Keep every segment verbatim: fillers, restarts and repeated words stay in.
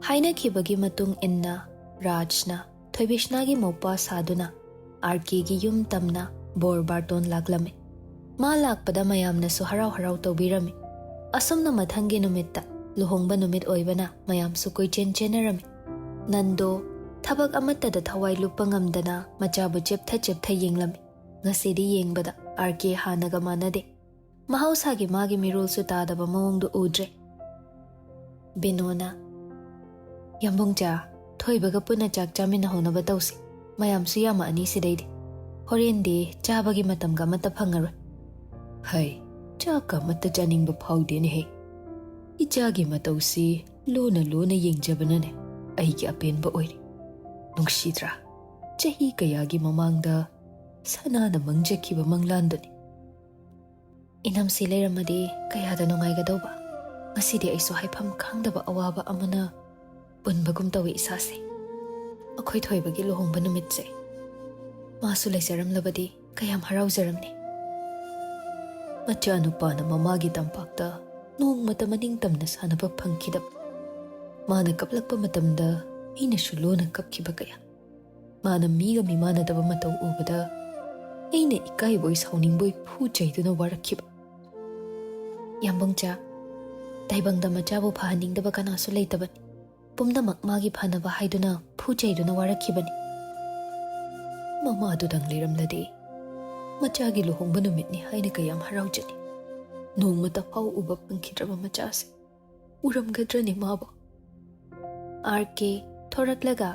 ꯍꯥꯏꯅꯈꯤꯕꯒꯤ ꯃꯇꯨꯡ ꯏꯟꯅ ꯔꯥꯖꯅ ꯊꯣꯏꯕꯤꯁꯅꯥꯒꯤ ꯃꯧꯄ꯭ꯋꯥ ꯁꯥꯗꯨꯅ ꯑꯥꯔ ꯀꯦꯒꯤ ꯌꯨꯝ ꯇꯝꯅ ꯕꯣꯔ ꯕꯥꯔꯇꯣꯟ ꯂꯥꯛꯂꯝꯃꯤ꯫ ꯃꯥ ꯂꯥꯛꯄꯗ ꯃꯌꯥꯝꯅꯁꯨ ꯍꯔꯥꯎ ꯍꯔꯥꯎ ꯇꯧꯕꯤꯔꯝꯃꯤ꯫ ꯑꯁꯨꯝꯅ ꯃꯊꯪꯒꯤ ꯅꯨꯃꯤꯠꯇ ꯂꯨꯍꯣꯡꯕ ꯅꯨꯃꯤꯠ ꯑꯣꯏꯕꯅ ꯃꯌꯥꯝꯁꯨ ꯀꯣꯏꯆꯦꯟ ꯆꯦꯟꯅꯔꯝꯃꯤ꯫ ꯅꯟꯗꯣ ꯊꯕꯛ ꯑꯃꯠꯇꯗ ꯊꯋꯥꯏ ꯂꯨꯞꯄ ꯉꯝꯗꯅ ꯃꯆꯥꯕꯨ ꯆꯦꯞꯊ ꯆꯦꯞꯊ ꯌꯦꯡꯂꯝꯃꯤ꯫ ꯉꯁꯤꯗꯤ ꯌꯦꯡꯕꯗ ꯑꯥꯔ ꯀꯦ ꯍꯥꯟꯅꯒ ꯃꯥꯟꯅꯗꯦ꯫ ꯃꯍꯧꯁꯥꯒꯤ ꯃꯥꯒꯤ ꯃꯤꯔꯣꯜꯁꯨ ꯇꯥꯗꯕ ꯃꯑꯣꯡꯗꯨ ꯎꯗ꯭ꯔꯦ꯫ ꯕꯤꯅꯣꯅ, "ꯌꯥꯝꯕꯨꯡꯆꯥ, ꯊꯣꯏꯕꯒ ꯄꯨꯟꯅ ꯆꯥꯛ ꯆꯥꯃꯤꯟꯅꯍꯧꯅꯕ ꯇꯧꯁꯤ꯫ ꯃꯌꯥꯝꯁꯨ ꯌꯥꯝꯃꯛꯑꯅꯤ ꯁꯤꯗꯩꯗꯤ꯫ ꯍꯣꯔꯦꯟꯗꯤ ꯆꯥꯕꯒꯤ ꯃꯇꯝꯒ ꯑꯃꯠꯇ ꯐꯪꯉꯔꯣꯏ꯫" "ꯍꯩ, ꯆꯥꯛꯀ ꯑꯃꯠꯇ ꯆꯥꯅꯤꯡꯕ ꯐꯥꯎꯗꯦꯅꯦꯍꯦ꯫ ꯏꯆꯥꯒꯤ ꯃꯇꯧꯁꯤ ꯂꯨꯅ ꯂꯨꯅ ꯌꯦꯡꯖꯕꯅꯅꯦ ꯑꯩꯒꯤ ꯑꯄꯦꯟꯕ ꯑꯣꯏꯔꯦ꯫ ꯅꯨꯡꯁꯤꯗ꯭ꯔꯥ? ꯆꯍꯤ ꯀꯌꯥꯒꯤ ꯃꯃꯥꯡꯗ ꯁꯅꯥꯅ ꯃꯪꯖꯈꯤꯕ ꯃꯪꯂꯥꯟꯗꯨꯅꯤ꯫ ꯏꯅꯝꯁꯤ ꯂꯩꯔꯝꯃꯗꯤ ꯀꯌꯥꯗ ꯅꯨꯡꯉꯥꯏꯒꯗꯧꯕ꯫ ꯉꯁꯤꯗꯤ ꯑꯩꯁꯨ ꯍꯥꯏꯐꯝ ꯈꯪꯗꯕ ꯑꯋꯥꯕ ꯑꯃꯅ ꯄꯨꯟꯕꯒꯨꯝ ꯇꯧꯏ ꯏꯁꯥꯁꯦ꯫ ꯑꯩꯈꯣꯏ ꯊꯣꯏꯕꯒꯤ ꯂꯨꯍꯣꯡꯕ ꯅꯨꯃꯤꯠꯁꯦ ꯃꯥꯁꯨ ꯂꯩꯖꯔꯝꯂꯕꯗꯤ ꯀꯌꯥꯝ ꯍꯔꯥꯎꯖꯔꯝꯅꯤ꯫" ꯃꯆꯥꯅꯨꯄꯥꯅ ꯃꯃꯥꯒꯤ ꯇꯝꯄꯥꯛꯇ ꯅꯣꯡꯃꯇ ꯃꯅꯤꯡ ꯇꯝꯅ ꯁꯥꯟꯅꯕ ꯐꯪꯈꯤꯗꯕ꯫ ꯃꯥꯅ ꯀꯞꯂꯛꯄ ꯃꯇꯝꯗ ꯑꯩꯅꯁꯨ ꯂꯣꯟꯅ ꯀꯞꯈꯤꯕ ꯀꯌꯥ꯫ ꯃꯥꯅ ꯃꯤꯒ ꯃꯤꯃꯥꯟꯅꯗꯕ ꯃꯇꯧ ꯎꯕꯗ ꯑꯩꯅ ꯏꯀꯥꯏꯕꯣꯏ ꯁꯥꯎꯅꯤꯡꯕꯣꯏ ꯐꯨ ꯆꯩꯗꯨꯅ ꯋꯥꯔꯛꯈꯤꯕ꯫ ꯌꯥꯝꯕꯨꯡꯆꯥ, ꯇꯥꯏꯕꯪꯗ ꯃꯆꯥꯕꯨ ꯐꯍꯟꯅꯤꯡꯗꯕ ꯀꯅꯥꯁꯨ ꯂꯩꯇꯕꯅꯤ꯫ ꯄꯨꯝꯅꯃꯛ ꯃꯥꯒꯤ ꯐꯅꯕ ꯍꯥꯏꯗꯨꯅ ꯐꯨ ꯆꯩꯗꯨꯅ ꯋꯥꯔꯛꯈꯤꯕꯅꯤ꯫ ꯃꯃꯥꯗꯨꯗꯪ ꯂꯩꯔꯝꯂꯗꯤ ꯃꯆꯥꯒꯤ ꯂꯨꯍꯣꯡꯕ ꯅꯨꯃꯤꯠꯅꯤ ꯍꯥꯏꯅ ꯀꯌꯥꯝ ꯍꯔꯥꯎꯖꯅꯤ꯫ ꯅꯣꯡꯃꯇ ꯐꯥꯎ ꯎꯕ ꯐꯪꯈꯤꯗ꯭ꯔꯕ ꯃꯆꯥꯁꯦ ꯎꯔꯝꯒꯗ꯭ꯔꯅꯦ ꯃꯥꯕꯨ? ꯑꯥꯔ ꯀꯦ ꯊꯣꯔꯛꯂꯒ,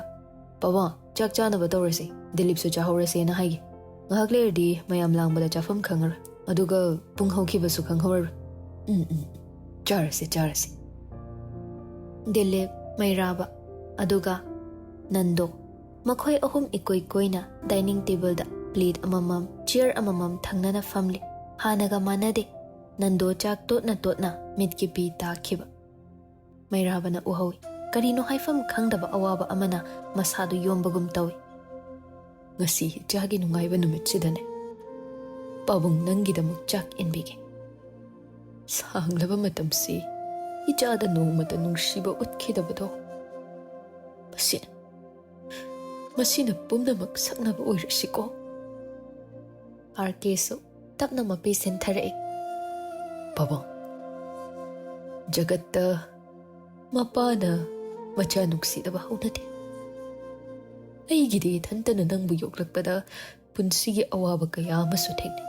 "ꯄꯥꯕꯨꯡ, ꯆꯥꯛ ꯆꯥꯅꯕ ꯇꯧꯔꯁꯤ, ꯗꯤꯂꯤꯞꯁꯨ ꯆꯥꯍꯧꯔꯁꯦꯅ ꯍꯥꯏꯒꯦ꯫ ꯉꯥꯏꯍꯥꯛ ꯂꯩꯔꯗꯤ ꯃꯌꯥꯝ ꯂꯥꯡꯕꯗ ꯆꯥꯐꯝ ꯈꯪꯉꯔꯣꯏ, ꯑꯗꯨꯒ ꯄꯨꯡ ꯍꯧꯈꯤꯕꯁꯨ ꯈꯪꯍꯧꯔꯔꯣꯏ꯫ ꯎꯝ, ꯎꯝ, ꯆꯥꯔꯁꯤ, ꯆꯥꯔꯁꯤ꯫" ꯗꯤꯂꯤꯞ, ꯃꯩꯔꯥꯕ, ꯑꯗꯨꯒ ꯅꯟꯗꯣ, ꯃꯈꯣꯏ ꯑꯍꯨꯝ ꯏꯀꯣꯏ ꯀꯣꯏꯅ ꯗꯥꯏꯅꯤꯡ ꯇꯦꯕꯜꯗ ꯄ꯭ꯂꯦꯠ ꯑꯃꯃꯝ, ꯆꯤꯌꯔ ꯑꯃꯃꯝ ꯊꯪꯅꯅ ꯐꯝꯂꯤ꯫ ꯍꯥꯟꯅꯒ ꯃꯥꯟꯅꯗꯦ꯫ ꯅꯟꯗꯣ ꯆꯥꯛ ꯇꯣꯠꯅ ꯇꯣꯠꯅ ꯃꯤꯠꯀꯤ ꯄꯤ ꯇꯥꯈꯤꯕ꯫ ꯃꯩꯔꯥꯕꯅ ꯎꯍꯧꯏ꯫ ꯀꯔꯤꯅꯣ ꯍꯥꯏꯐꯝ ꯈꯪꯗꯕ ꯑꯋꯥꯕ ꯑꯃꯅ ꯃꯁꯥꯗꯨ ꯌꯣꯝꯕꯒꯨꯝ ꯇꯧꯏ꯫ "ꯉꯁꯤ ꯏꯆꯥꯒꯤ ꯅꯨꯡꯉꯥꯏꯕ ꯅꯨꯃꯤꯠꯁꯤꯗꯅꯦ, ꯄꯥꯕꯨꯡ ꯅꯪꯒꯤꯗꯃꯛ ꯆꯥꯛ ꯏꯟꯕꯤꯒꯦ꯫ ꯁꯥꯡꯂꯕ ꯃꯇꯝꯁꯤ ꯏꯆꯥꯗ ꯅꯣꯡꯃꯇ ꯅꯨꯡꯁꯤꯕ ꯎꯠꯈꯤꯗꯕꯗꯣ ꯑꯁꯤꯅ, ꯃꯁꯤꯅ ꯄꯨꯝꯅꯃꯛ ꯁꯛꯅꯕ ꯑꯣꯏꯔꯁꯤꯀꯣ꯫ ꯑꯥꯔ ꯀꯦꯁꯨ ꯇꯞꯅ ꯃꯄꯤ ꯁꯦꯟꯊꯔꯛꯏ꯫ ꯄꯥꯕꯨꯡ, ꯖꯒꯠꯇ ꯃꯄꯥꯅ ꯃꯆꯥ ꯅꯨꯡꯁꯤꯗꯕ ꯍꯧꯅꯗꯦ꯫ ꯑꯩꯒꯤꯗꯤ ꯏꯊꯟꯇꯅ ꯅꯪꯕꯨ ꯌꯣꯛꯂꯛꯄꯗ ꯄꯨꯟꯁꯤꯒꯤ ꯑꯋꯥꯕ ꯀꯌꯥ ꯑꯃꯁꯨ ꯊꯦꯡꯅꯩ꯫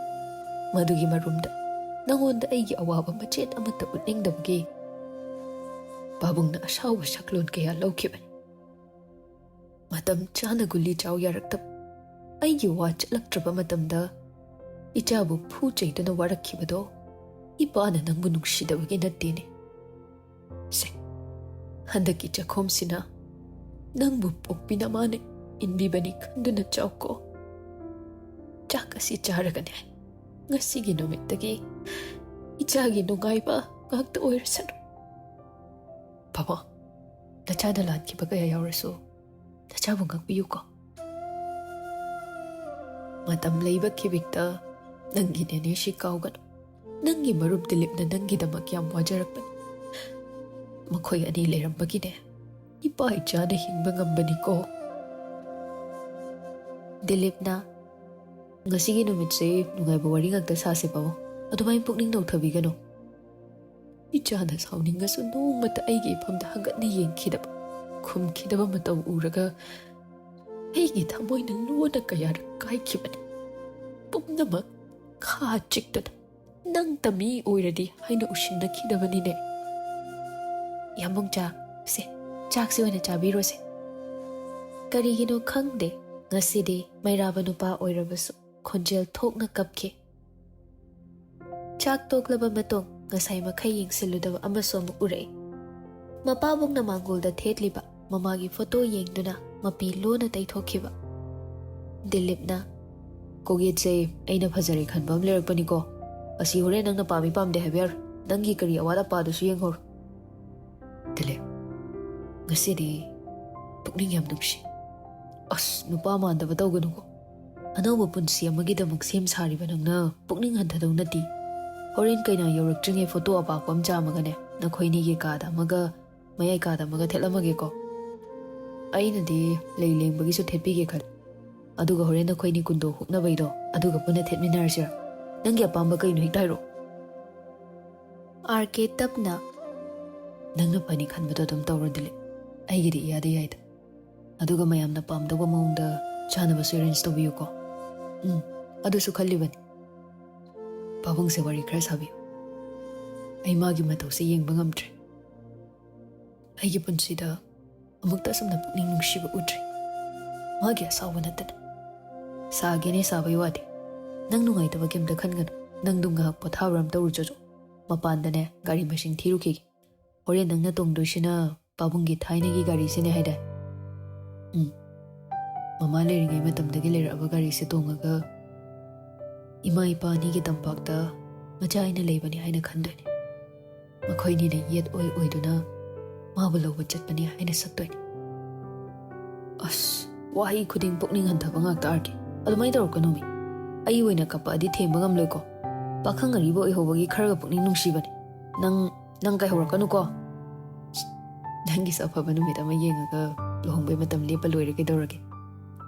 ꯃꯗꯨꯒꯤ ꯃꯔꯨꯝꯗ ꯅꯉꯣꯟꯗ ꯑꯩꯒꯤ ꯑꯋꯥꯕ ꯃꯆꯦꯠ ꯑꯃꯠꯇ ꯎꯠꯅꯤꯡꯗꯕꯒꯤ ꯄꯥꯕꯨꯡꯅ ꯑꯁꯥꯎꯕ ꯁꯛꯂꯣꯟ ꯀꯌꯥ ꯂꯧꯈꯤꯕꯅꯤ꯫ ꯃꯇꯝ ꯆꯥꯅ ꯒꯨꯂꯤ ꯆꯥꯎ ꯌꯥꯔꯛꯇꯕ, ꯑꯩꯒꯤ ꯋꯥ ꯆꯠꯂꯛꯇ꯭ꯔꯕ ꯃꯇꯝꯗ ꯏꯆꯥꯕꯨ ꯐꯨ ꯆꯩꯗꯨꯅ ꯋꯥꯔꯛꯈꯤꯕꯗꯣ ꯏꯄꯥꯅ ꯅꯪꯕꯨ ꯅꯨꯡꯁꯤꯗꯕꯒꯤ ꯅꯠꯇꯦꯅꯦ꯫ ꯁꯦ, ꯍꯟꯗꯛꯀꯤ ꯆꯥꯛꯈꯣꯝꯁꯤꯅ ꯅꯪꯕꯨ ꯄꯣꯛꯄꯤ ꯅꯃꯥꯅ ꯏꯟꯕꯤꯕꯅꯤ ꯈꯟꯗꯨꯅ ꯆꯥꯎꯀꯣ꯫ ꯆꯥꯛ ꯑꯁꯤ ꯆꯥꯔꯒꯅꯦ, ꯉꯁꯤꯒꯤ ꯅꯨꯃꯤꯠꯇꯒꯤ ꯏꯆꯥꯒꯤ ꯅꯨꯡꯉꯥꯏꯕ ꯉꯥꯛꯇ ꯑꯣꯏꯔꯁꯅꯨ꯫ ꯄꯥꯕꯨꯡ, ꯅꯆꯥꯗ ꯂꯥꯟꯈꯤꯕ ꯀꯌꯥ ꯌꯥꯎꯔꯁꯨ ꯅꯆꯥꯕꯨ ꯉꯥꯛꯄꯤꯌꯨꯀꯣ꯫ ꯃꯇꯝ ꯂꯩꯕ ꯈꯤꯕꯤꯛꯇ ꯅꯪꯒꯤ ꯅꯦꯅꯦꯁꯤ ꯀꯥꯎꯒꯅꯨ꯫ ꯅꯪꯒꯤ ꯃꯔꯨꯞ ꯗꯤꯂꯤꯞꯅ ꯅꯪꯒꯤꯗꯃꯛ ꯌꯥꯝ ꯋꯥꯖꯔꯛꯄꯅꯤ꯫ ꯃꯈꯣꯏ ꯑꯅꯤ ꯂꯩꯔꯝꯕꯒꯤꯅꯦ ꯏꯄꯥ ꯏꯆꯥꯅ ꯍꯤꯡꯕ ꯉꯝꯕꯅꯤꯀꯣ꯫ ꯗꯤꯂꯤꯞꯅ, "ꯉꯁꯤꯒꯤ ꯅꯨꯃꯤꯠꯁꯦ ꯅꯨꯡꯉꯥꯏꯕ ꯋꯥꯔꯤ ꯉꯥꯛꯇ ꯁꯥꯁꯦ ꯄꯥꯕꯨꯡ, ꯑꯗꯨꯃꯥꯏꯅ ꯄꯨꯛꯅꯤꯡ ꯅꯧꯊꯕꯤꯒꯅꯨ꯫" ꯏꯆꯥꯅ ꯁꯥꯎꯅꯤꯡꯉꯁꯨ ꯅꯣꯡꯃꯇ ꯑꯩꯒꯤ ꯏꯐꯝꯗ ꯍꯪꯒꯠꯅ ꯌꯦꯡꯈꯤꯗꯕ, ꯈꯨꯝꯈꯤꯗꯕ ꯃꯇꯧ ꯎꯔꯒ ꯑꯩꯒꯤ ꯊꯃꯣꯏꯅ ꯂꯣꯟꯅ ꯀꯌꯥꯔꯛ ꯀꯥꯏꯈꯤꯕꯅꯤ꯫ ꯄꯨꯝꯅꯃꯛ ꯈꯥ ꯆꯤꯛꯇꯨꯅ ꯅꯪꯇ ꯃꯤ ꯑꯣꯏꯔꯗꯤ ꯍꯥꯏꯅ ꯎꯁꯤꯟꯅꯈꯤꯗꯕꯅꯤꯅꯦ꯫ ꯌꯥꯝꯕꯨꯡ ꯆꯥ, ꯁꯦ, ꯆꯥꯛꯁꯤ ꯑꯣꯏꯅ ꯆꯥꯕꯤꯔꯣꯁꯦ꯫ ꯀꯔꯤꯒꯤꯅꯣ ꯈꯪꯗꯦ, ꯉꯁꯤꯗꯤ ꯃꯩꯔꯥꯕ ꯅꯨꯄꯥ ꯑꯣꯏꯔꯕꯁꯨ ꯈꯣꯟꯖꯦꯜ ꯊꯣꯛꯅ ꯀꯞꯈꯤ꯫ ꯆꯥꯛ ꯇꯣꯛꯂꯕ ꯃꯇꯨꯡ ꯉꯁꯥꯏ ꯃꯈꯩ ꯌꯦꯡꯁꯤꯜꯂꯨꯗꯕ ꯑꯃꯁꯨ ꯑꯃꯨꯛ ꯎꯔꯛꯏ꯫ ꯃꯄꯥꯕꯨꯡꯅ ꯃꯥꯡꯒꯣꯜꯗ ꯊꯦꯠꯂꯤꯕ ꯃꯃꯥꯒꯤ ꯐꯣꯇꯣ ꯌꯦꯡꯗꯨꯅ ꯃꯄꯤ ꯂꯣꯟꯅ ꯇꯩꯊꯣꯛꯈꯤꯕ꯫ ꯗꯤꯂꯤꯞꯅ, "ꯀꯣꯛꯌꯦꯠꯁꯦ ꯑꯩꯅ ꯐꯖꯔꯦ ꯈꯟꯕ ꯑꯃ ꯂꯩꯔꯛꯄꯅꯤꯀꯣ꯫ ꯑꯁꯤ ꯍꯣꯔꯦꯟ ꯅꯪꯅ ꯄꯥꯝꯃꯤ ꯄꯥꯝꯗꯦ ꯍꯥꯏꯕ ꯌꯥꯔꯣꯏ꯫ ꯅꯪꯒꯤ ꯀꯔꯤ ꯑꯋꯥꯠ ꯑꯄꯥꯗꯨꯁꯨ ꯌꯦꯡꯍꯧꯔꯣ꯫" ꯗꯤꯂꯤꯞ, ꯉꯁꯤꯗꯤ ꯄꯨꯛꯅꯤꯡ ꯌꯥꯝ ꯅꯨꯡꯁꯤ꯫ ꯑꯁ, ꯅꯨꯄꯥ ꯃꯥꯟꯗꯕ ꯇꯧꯒꯅꯨꯀꯣ꯫ ꯑꯅꯧꯕ ꯄꯨꯟꯁꯤ ꯑꯃꯒꯤꯗꯃꯛ ꯁꯦꯝ ꯁꯥꯔꯤꯕ ꯅꯪꯅ ꯄꯨꯛꯅꯤꯡ ꯍꯟꯊꯗꯧ ꯅꯠꯇꯦ꯫ ꯍꯣꯔꯦꯟ ꯀꯩꯅꯥ ꯌꯧꯔꯛꯇ꯭ꯔꯤꯉꯩ ꯐꯣꯇꯣ ꯑꯄꯥꯛꯄ ꯑꯃ ꯆꯥꯝꯃꯒꯅꯦ, ꯅꯈꯣꯏꯅꯤꯒꯤ ꯀꯥꯗ ꯑꯃꯒ, ꯃꯌꯥꯏ ꯀꯥꯗ ꯑꯃꯒ ꯊꯦꯠꯂꯝꯃꯒꯦꯀꯣ꯫ ꯑꯩꯅꯗꯤ ꯂꯩ ꯂꯦꯡꯕꯒꯤꯁꯨ ꯊꯦꯠꯄꯤꯒꯦ ꯈꯜꯂꯤ꯫ ꯑꯗꯨꯒ ꯍꯣꯔꯦꯟ ꯅꯈꯣꯏꯅꯤ ꯀꯨꯟꯗꯣ ꯍꯨꯛꯅꯕꯩꯗꯣ ꯑꯗꯨꯒ ꯄꯨꯟꯅ ꯊꯦꯠꯃꯤꯟꯅꯔꯁꯤꯔ? ꯅꯪꯒꯤ ꯑꯄꯥꯝꯕ ꯀꯩꯅꯣ ꯍꯦꯛꯇ ꯍꯥꯏꯔꯛꯑꯣ꯫ ꯑꯥꯔ ꯀꯦ ꯇꯞꯅ, "ꯅꯪꯅ ꯐꯅꯤ ꯈꯟꯕꯗꯣ ꯑꯗꯨꯝ ꯇꯧꯔꯣ ꯗꯤꯂꯤꯞ꯫ ꯑꯩꯒꯤꯗꯤ ꯏꯌꯥꯗ ꯌꯥꯏꯗ꯫ ꯑꯗꯨꯒ ꯃꯌꯥꯝꯅ ꯄꯥꯝꯗꯧꯕ ꯃꯑꯣꯡꯗ ꯆꯥꯅꯕꯁꯨ ꯑꯦꯔꯦꯟꯖ ꯇꯧꯕꯤꯌꯨꯀꯣ꯫ ꯎꯝ, ꯑꯗꯨꯁꯨ ꯈꯜꯂꯤꯕꯅꯤ꯫ ꯄꯥꯕꯨꯡꯁꯦ ꯋꯥꯔꯤ ꯈꯔ ꯁꯥꯕꯤꯌꯨ꯫ ꯑꯩ ꯃꯥꯒꯤ ꯃꯇꯧꯁꯦ ꯌꯦꯡꯕ ꯉꯝꯗ꯭ꯔꯦ꯫ ꯑꯩꯒꯤ ꯄꯨꯟꯁꯤꯗ ꯑꯃꯨꯛꯇ ꯑꯁꯨꯝꯅ ꯄꯨꯛꯅꯤꯡ ꯅꯨꯡꯁꯤꯕ ꯎꯗ꯭ꯔꯤ꯫ ꯃꯥꯒꯤ ꯑꯁꯥꯎꯕ ꯅꯠꯇꯅ꯫ ꯁꯥꯒꯦꯅꯦ ꯁꯥꯕꯩ ꯋꯥꯗꯤ꯫ ꯅꯪ ꯅꯨꯡꯉꯥꯏꯇꯕ ꯀꯩꯝꯇ ꯈꯟꯒꯅꯨ꯫ ꯅꯪꯗꯨ ꯉꯥꯏꯍꯥꯛ ꯄꯣꯊꯥꯕ꯭ꯔꯥ ꯑꯝꯇ ꯎꯔꯨꯆꯣꯆꯣ꯫ ꯃꯄꯥꯟꯗꯅꯦ ꯒꯥꯔꯤ ꯃꯁꯤꯡ ꯊꯤꯔꯨꯈꯤꯒꯦ꯫ ꯍꯣꯔꯦꯟ ꯅꯪꯅ ꯇꯣꯡꯗꯣꯏꯁꯤꯅ ꯄꯥꯕꯨꯡꯒꯤ ꯊꯥꯏꯅꯒꯤ ꯒꯥꯔꯤꯁꯤꯅꯦ ꯍꯥꯏꯗꯥꯏ? ꯎꯝ꯫ ꯃꯃꯥ ꯂꯩꯔꯤꯉꯩ ꯃꯇꯝꯗꯒꯤ ꯂꯩꯔꯛꯑꯕ ꯒꯥꯔꯤꯁꯦ ꯇꯣꯡꯉꯒ ꯏꯃꯥ ꯏꯄꯥ ꯑꯅꯤꯒꯤ ꯇꯝꯄꯥꯛꯇ ꯃꯆꯥ ꯑꯩꯅ ꯂꯩꯕꯅꯤ ꯍꯥꯏꯅ ꯈꯟꯗꯣꯏꯅꯤ꯫ ꯃꯈꯣꯏꯅꯤꯅ ꯌꯦꯠ ꯑꯣꯏ ꯑꯣꯏꯗꯨꯅ ꯃꯥꯕꯨ ꯂꯧꯕ ꯆꯠꯄꯅꯤ ꯍꯥꯏꯅ ꯁꯛꯇꯣꯏꯅꯤ꯫ ꯑꯁ, ꯋꯥꯍꯩ ꯈꯨꯗꯤꯡ ꯄꯨꯛꯅꯤꯡ ꯍꯟꯊꯕ ꯉꯥꯛꯇ, ꯑꯥꯔ ꯀꯦ꯫ ꯑꯗꯨꯃꯥꯏꯅ ꯇꯧꯔꯛꯀꯅꯨꯃꯤ꯫ ꯑꯩ ꯑꯣꯏꯅ ꯀꯞꯄꯛꯑꯗꯤ ꯊꯦꯝꯕ ꯉꯝꯂꯣꯏꯀꯣ꯫ ꯄꯥꯈꯪ ꯑꯔꯤꯕ ꯑꯣꯏꯍꯧꯕꯒꯤ ꯈꯔꯒ ꯄꯨꯛꯅꯤꯡ ꯅꯨꯡꯁꯤꯕꯅꯤ꯫ ꯅꯪ, ꯅꯪ ꯀꯥꯏꯍꯧꯔꯛꯀꯅꯨꯀꯣ꯫ ꯅꯪꯒꯤꯁꯨ ꯑꯐꯕ ꯅꯨꯃꯤꯠ ꯑꯃ ꯌꯦꯡꯉꯒ ꯂꯨꯍꯣꯡꯕꯩ ꯃꯇꯝ ꯂꯦꯞꯄ ꯂꯣꯏꯔꯦ ꯀꯩꯗꯧꯔꯒꯦ?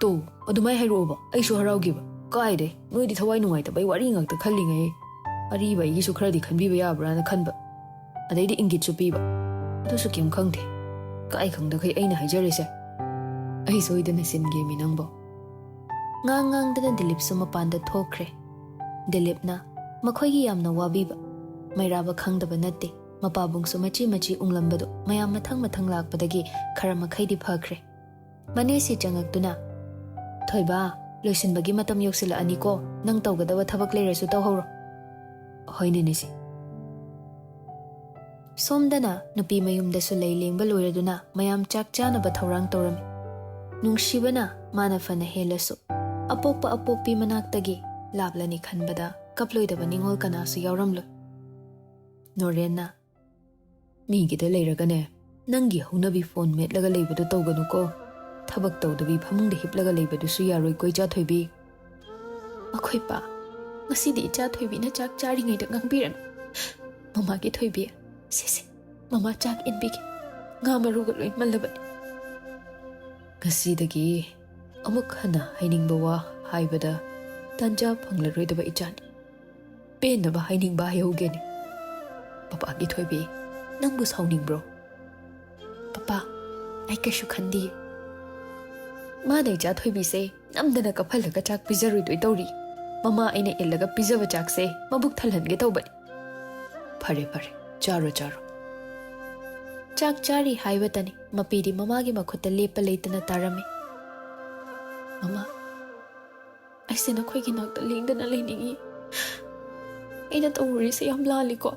ꯇꯣ, ꯑꯗꯨꯃꯥꯏꯅ ꯍꯥꯏꯔꯛꯑꯣꯕ, ꯑꯩꯁꯨ ꯍꯔꯥꯎꯒꯦꯕ꯫ ꯀꯥꯏꯗꯩ, ꯅꯣꯏꯗꯤ ꯊꯋꯥꯏ ꯅꯨꯡꯉꯥꯏꯇꯕꯩ ꯋꯥꯔꯤ ꯉꯥꯛꯇ ꯈꯜꯂꯤꯉꯩ, ꯑꯔꯤꯕ ꯑꯩꯒꯤꯁꯨ ꯈꯔꯗꯤ ꯈꯟꯕꯤꯕ ꯌꯥꯕ꯭ꯔꯥꯅ ꯈꯟꯕ꯫ ꯑꯗꯩꯗꯤ ꯏꯪꯒꯤꯠꯁꯨ ꯄꯤꯕ꯫ ꯑꯗꯨꯁꯨ ꯀꯩꯝ ꯈꯪꯗꯦ꯫ ꯀꯥꯏ ꯈꯪꯗꯈꯩ ꯑꯩꯅ ꯍꯥꯏꯖꯔꯤꯁꯦ꯫ ꯑꯩ ꯁꯣꯏꯗꯅ ꯁꯤꯟꯒꯦꯃꯤ ꯅꯪꯕꯣ꯫ ꯉꯥꯡ ꯉꯥꯡꯗꯅ ꯗꯤꯂꯤꯞꯁꯨ ꯃꯄꯥꯟꯗ ꯊꯣꯛꯈ꯭ꯔꯦ꯫ ꯗꯤꯂꯤꯞꯅ ꯃꯈꯣꯏꯒꯤ ꯌꯥꯝꯅ ꯋꯥꯕꯤꯕ, ꯃꯩꯔꯥꯕ ꯈꯪꯗꯕ ꯅꯠꯇꯦ꯫ ꯃꯄꯥꯕꯨꯡꯁꯨ ꯃꯆꯤ ꯃꯆꯤ ꯎꯪꯂꯝꯕꯗꯨ ꯃꯌꯥꯝ ꯃꯊꯪ ꯃꯊꯪ ꯂꯥꯛꯄꯗꯒꯤ ꯈꯔ ꯃꯈꯩꯗꯤ ꯐꯈ꯭ꯔꯦ꯫ ꯃꯅꯦꯁꯤ ꯆꯪꯉꯛꯇꯨꯅ, "ꯊꯣꯏꯕ, ꯂꯣꯏꯁꯤꯟꯕꯒꯤ ꯃꯇꯝ ꯌꯧꯁꯤꯜꯂꯛꯑꯅꯤꯀꯣ, ꯅꯪ ꯇꯧꯒꯗꯕ ꯊꯕꯛ ꯂꯩꯔꯁꯨ ꯇꯧꯍꯧꯔꯣ꯫" "ꯍꯣꯏꯅꯦ ꯅꯦꯁꯤ꯫" ꯁꯣꯝꯗꯅ ꯅꯨꯄꯤ ꯃꯌꯨꯝꯗꯁꯨ ꯂꯩ ꯂꯦꯡꯕ ꯂꯣꯏꯔꯗꯨꯅ ꯃꯌꯥꯝ ꯆꯥꯛ ꯆꯥꯅꯕ ꯊꯧꯔꯥꯡ ꯇꯧꯔꯝꯃꯤ꯫ ꯅꯨꯡꯁꯤꯕꯅ ꯃꯥꯅ ꯐꯅ ꯍꯦꯜꯂꯁꯨ ꯑꯄꯣꯛꯄ ꯑꯄꯣꯛꯄꯤ ꯃꯅꯥꯛꯇꯒꯤ ꯂꯥꯞꯂꯅꯤ ꯈꯟꯕꯗ ꯀꯞꯂꯣꯏꯗꯕ ꯅꯤꯡꯉꯣꯜ ꯀꯅꯥꯁꯨ ꯌꯥꯎꯔꯝꯂꯣꯏ꯫ ꯅꯣꯔꯦꯟꯅ, "ꯃꯤꯒꯤꯗ ꯂꯩꯔꯒꯅꯦ, ꯅꯪꯒꯤ ꯍꯧꯅꯕꯤ ꯐꯣꯟ ꯃꯦꯠꯂꯒ ꯂꯩꯕꯗꯣ ꯇꯧꯒꯅꯨꯀꯣ꯫ ꯊꯕꯛ ꯇꯧꯗꯕꯤ ꯐꯃꯨꯡꯗ ꯍꯤꯞꯂꯒ ꯂꯩꯕꯗꯨꯁꯨ ꯌꯥꯔꯣꯏꯀꯣ ꯏꯆꯥ ꯊꯣꯏꯕꯤ꯫" "ꯑꯩꯈꯣꯏ ꯄꯥ, ꯉꯁꯤꯗꯤ ꯏꯆꯥ ꯊꯣꯏꯕꯤꯅ ꯆꯥꯛ ꯆꯥꯔꯤꯉꯩꯗ ꯉꯥꯡꯕꯤꯔꯅꯨ꯫ ꯃꯃꯥꯒꯤ ꯊꯣꯏꯕꯤ, ꯁꯦ ꯁꯦ, ꯃꯃꯥ ꯆꯥꯛ ꯏꯟꯕꯤꯒꯦ꯫ ꯉꯥ ꯃꯔꯨꯒ ꯂꯣꯏ ꯃꯜꯂꯕꯅꯤ꯫" ꯉꯁꯤꯗꯒꯤ ꯑꯃꯨꯛ ꯍꯟꯅ ꯍꯥꯏꯅꯤꯡꯕ ꯋꯥ ꯍꯥꯏꯕꯗ ꯇꯥꯟꯖꯥ ꯐꯪꯂꯔꯣꯏꯗꯕ ꯏꯆꯥꯅꯤ꯫ ꯄꯦꯟꯅꯕ ꯍꯥꯏꯅꯤꯡꯕ ꯍꯥꯏꯍꯧꯒꯦꯅꯦ꯫ ꯄꯄꯥꯒꯤ ꯊꯣꯏꯕꯤ, ꯅꯪꯕꯨ ꯁꯥꯎꯅꯤꯡꯕ꯭ꯔꯣ? ꯄꯄꯥ, ꯑꯩ ꯀꯩꯁꯨ ꯈꯟꯗꯤꯌꯦ꯫ ꯃꯥꯅ ꯏꯆꯥ ꯊꯣꯏꯕꯤꯁꯦ ꯅꯝꯗꯅ ꯀꯞꯍꯜꯂꯒ ꯆꯥꯛ ꯄꯤꯖꯔꯣꯏꯗꯣꯏ ꯇꯧꯔꯤ꯫ ꯃꯃꯥ ꯑꯩꯅ ꯏꯜꯂꯒ ꯄꯤꯖꯕ ꯆꯥꯛꯁꯦ ꯃꯕꯨꯛ ꯊꯜꯍꯟꯒꯦ ꯇꯧꯕꯅꯤ꯫ ꯐꯔꯦ ꯐꯔꯦ, ꯆꯥꯔꯣ ꯆꯥꯔꯣ꯫ ꯆꯥꯛ ꯆꯥꯔꯤ ꯍꯥꯏꯕꯇꯅꯤ ꯃꯄꯤꯗꯤ ꯃꯃꯥꯒꯤ ꯃꯈꯨꯠꯇ ꯂꯦꯞꯄ ꯂꯩꯇꯅ ꯇꯥꯔꯝꯃꯤ꯫ "ꯃꯃꯥ, ꯑꯩꯁꯦ ꯅꯈꯣꯏꯒꯤ ꯅꯥꯛꯇ ꯂꯦꯡꯗꯅ ꯂꯩꯅꯤꯡꯏ꯫ ꯑꯩꯅ ꯇꯧꯔꯨꯔꯤꯁꯦ ꯌꯥꯝ ꯂꯥꯜꯂꯤꯀꯣ?"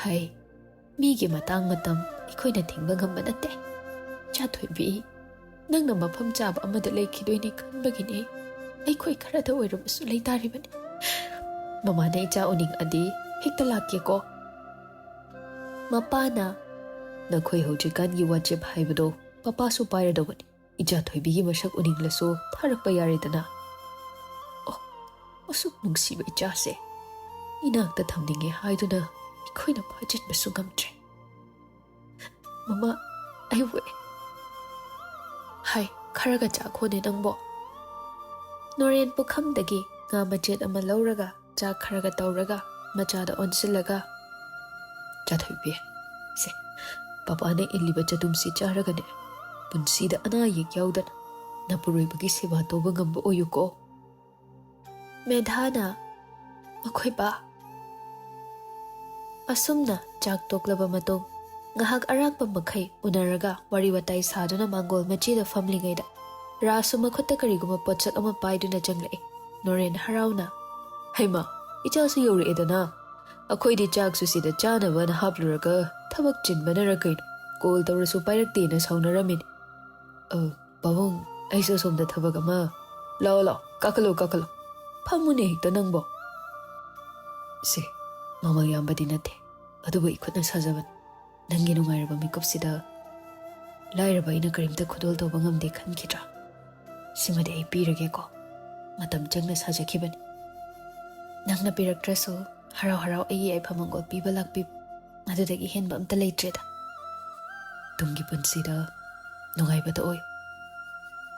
ꯍꯥꯏ꯫ "ꯃꯤꯒꯤ ꯃꯇꯥꯡ ꯃꯇꯝ ꯑꯩꯈꯣꯏꯅ ꯊꯤꯡꯕ ꯉꯝꯕ ꯅꯠꯇꯦ꯫ ꯏꯆꯥ ꯊꯣꯏꯕꯤ, ꯅꯪꯅ ꯃꯐꯝ ꯆꯥꯕ ꯑꯃꯗ ꯂꯩꯈꯤꯗꯣꯏꯅꯤ ꯈꯟꯕꯒꯤꯅꯤ ꯑꯩꯈꯣꯏ ꯈꯔꯗ ꯑꯣꯏꯔꯕꯁꯨ ꯂꯩꯇꯥꯔꯤꯕꯅꯤ꯫ ꯃꯃꯥꯅ ꯏꯆꯥ ꯎꯅꯤꯡꯉꯗꯤ ꯍꯦꯛꯇ ꯂꯥꯛꯀꯦꯀꯣ?" ꯃꯄꯥꯅ, "ꯅꯈꯣꯏ ꯍꯧꯖꯤꯛꯀꯥꯟꯒꯤ WhatsApp ꯍꯥꯏꯕꯗꯣ ꯄꯄꯥꯁꯨ ꯄꯥꯏꯔꯗꯧꯕꯅꯤ꯫ ꯏꯆꯥ ꯊꯣꯏꯕꯤꯒꯤ ꯃꯁꯛ ꯎꯅꯤꯡꯂꯁꯨ ꯊꯥꯔꯛꯄ ꯌꯥꯔꯦꯗꯅ꯫ ꯑꯣ, ꯑꯁꯨꯛ ꯅꯨꯡꯁꯤꯕ ꯏꯆꯥꯁꯦ ꯏꯅꯥꯛꯇ ꯊꯝꯅꯤꯡꯉꯦ ꯍꯥꯏꯗꯨꯅ ꯑꯩꯈꯣꯏꯅ ꯐꯥꯖꯤꯟꯕꯁꯨ ꯉꯝꯗ꯭ꯔꯦ꯫ ꯃꯃꯥ, ꯑꯩꯕꯨ ꯑꯦ-" "ꯍꯥꯏ, ꯈꯔꯒ ꯆꯥꯈꯣꯅꯦ ꯅꯪꯕꯣ꯫" ꯅꯣꯔꯦꯟ ꯄꯨꯈꯝꯗꯒꯤ ꯉꯥ ꯃꯆꯦꯠ ꯑꯃ ꯂꯧꯔꯒ ꯆꯥꯛ ꯈꯔꯒ ꯇꯧꯔꯒ ꯃꯆꯥꯗ ꯑꯣꯟꯁꯤꯜꯂꯒ, "ꯆꯥꯊꯣꯏꯕꯤ, ꯁꯦ, ꯄꯄꯥꯅ ꯏꯜꯂꯤꯕ ꯆꯗꯨꯝꯁꯤ ꯆꯥꯔꯒꯅꯦ, ꯄꯨꯟꯁꯤꯗ ꯑꯅꯥ ꯑꯌꯦꯛ ꯌꯥꯎꯗꯅ ꯅꯄꯨꯔꯣꯏꯕꯒꯤ ꯁꯦꯕꯥ ꯇꯧꯕ ꯉꯝꯕ ꯑꯣꯏꯌꯨꯀꯣ꯫" ꯃꯦꯙꯥꯅ, "ꯃꯈꯣꯏ ꯄꯥ꯫" ꯑꯁꯨꯝꯅ ꯆꯥꯛ ꯇꯣꯛꯂꯕ ꯃꯇꯨꯡ ꯉꯥꯏꯍꯥꯛ ꯑꯔꯥꯛꯄ ꯃꯈꯩ ꯎꯅꯔꯒ ꯋꯥꯔꯤ ꯋꯥꯇꯥꯏ ꯁꯥꯗꯨꯅ ꯃꯥꯡꯒꯣꯜ ꯃꯆꯤꯗ ꯐꯝꯂꯤꯉꯩꯗ ꯔꯥꯁꯁꯨ ꯃꯈꯨꯠꯇ ꯀꯔꯤꯒꯨꯝꯕ ꯄꯣꯠꯁꯛ ꯑꯃ ꯄꯥꯏꯗꯨꯅ ꯆꯪꯂꯛꯏ꯫ ꯅꯣꯔꯦꯟ ꯍꯔꯥꯎꯅ, "ꯍꯩꯃꯥ, ꯏꯆꯥꯁꯨ ꯌꯧꯔꯛꯑꯦꯗꯅ꯫ ꯑꯩꯈꯣꯏꯗꯤ ꯆꯥꯛꯁꯨ ꯁꯤꯗ ꯆꯥꯅꯕꯅ ꯍꯥꯞꯂꯨꯔꯒ ꯊꯕꯛ ꯆꯤꯟꯕꯅꯔ ꯀꯩꯅꯣ ꯀꯣꯜ ꯇꯧꯔꯁꯨ ꯄꯥꯏꯔꯛꯇꯦꯅ ꯁꯥꯎꯅꯔꯝꯃꯤꯅꯤ꯫ ꯑ, ꯄꯥꯕꯨꯡ, ꯑꯩꯁꯨ ꯑꯁꯣꯝꯗ ꯊꯕꯛ ꯑꯃ꯫ ꯂꯥꯛꯑꯣ, ꯂꯥꯛꯑꯣ, ꯀꯥꯈꯠꯂꯣ, ꯀꯥꯈꯠꯂꯣ꯫ ꯐꯝꯃꯨꯅꯦ ꯍꯦꯛꯇ ꯅꯪꯕꯣ꯫" "ꯁꯦ, ꯃꯃꯜ ꯌꯥꯝꯕꯗꯤ ꯅꯠꯇꯦ, ꯑꯗꯨꯕꯨ ꯑꯩ ꯈꯨꯠꯅ ꯁꯥꯖꯕꯅꯤ꯫ ꯅꯪꯒꯤ ꯅꯨꯡꯉꯥꯏꯔꯕ ꯃꯤꯀꯨꯞꯁꯤꯗ ꯂꯥꯏꯔꯕ ꯑꯩꯅ ꯀꯔꯤꯝꯇ ꯈꯨꯗꯣꯜ ꯇꯧꯕ ꯉꯝꯗꯦ ꯈꯟꯈꯤꯗ꯭ꯔꯥ? ꯁꯤꯃꯗꯤ ꯑꯩ ꯄꯤꯔꯒꯦꯀꯣ꯫ ꯃꯇꯝ ꯆꯪꯅ ꯁꯥꯖꯈꯤꯕꯅꯤ꯫ ꯅꯪꯅ ꯄꯤꯔꯛꯇ꯭ꯔꯁꯨ ꯍꯔꯥꯎ ꯍꯔꯥꯎ ꯑꯩꯒꯤ ꯌꯥꯏꯐ ꯃꯪꯒꯣꯜ ꯄꯤꯕ ꯂꯥꯛꯄꯤꯕ, ꯑꯗꯨꯗꯒꯤ ꯍꯦꯟꯕ ꯑꯝꯇ ꯂꯩꯇ꯭ꯔꯦꯗ꯫ ꯇꯨꯡꯒꯤ ꯄꯨꯟꯁꯤꯗ ꯅꯨꯡꯉꯥꯏꯕꯗ ꯑꯣꯏꯌꯨ꯫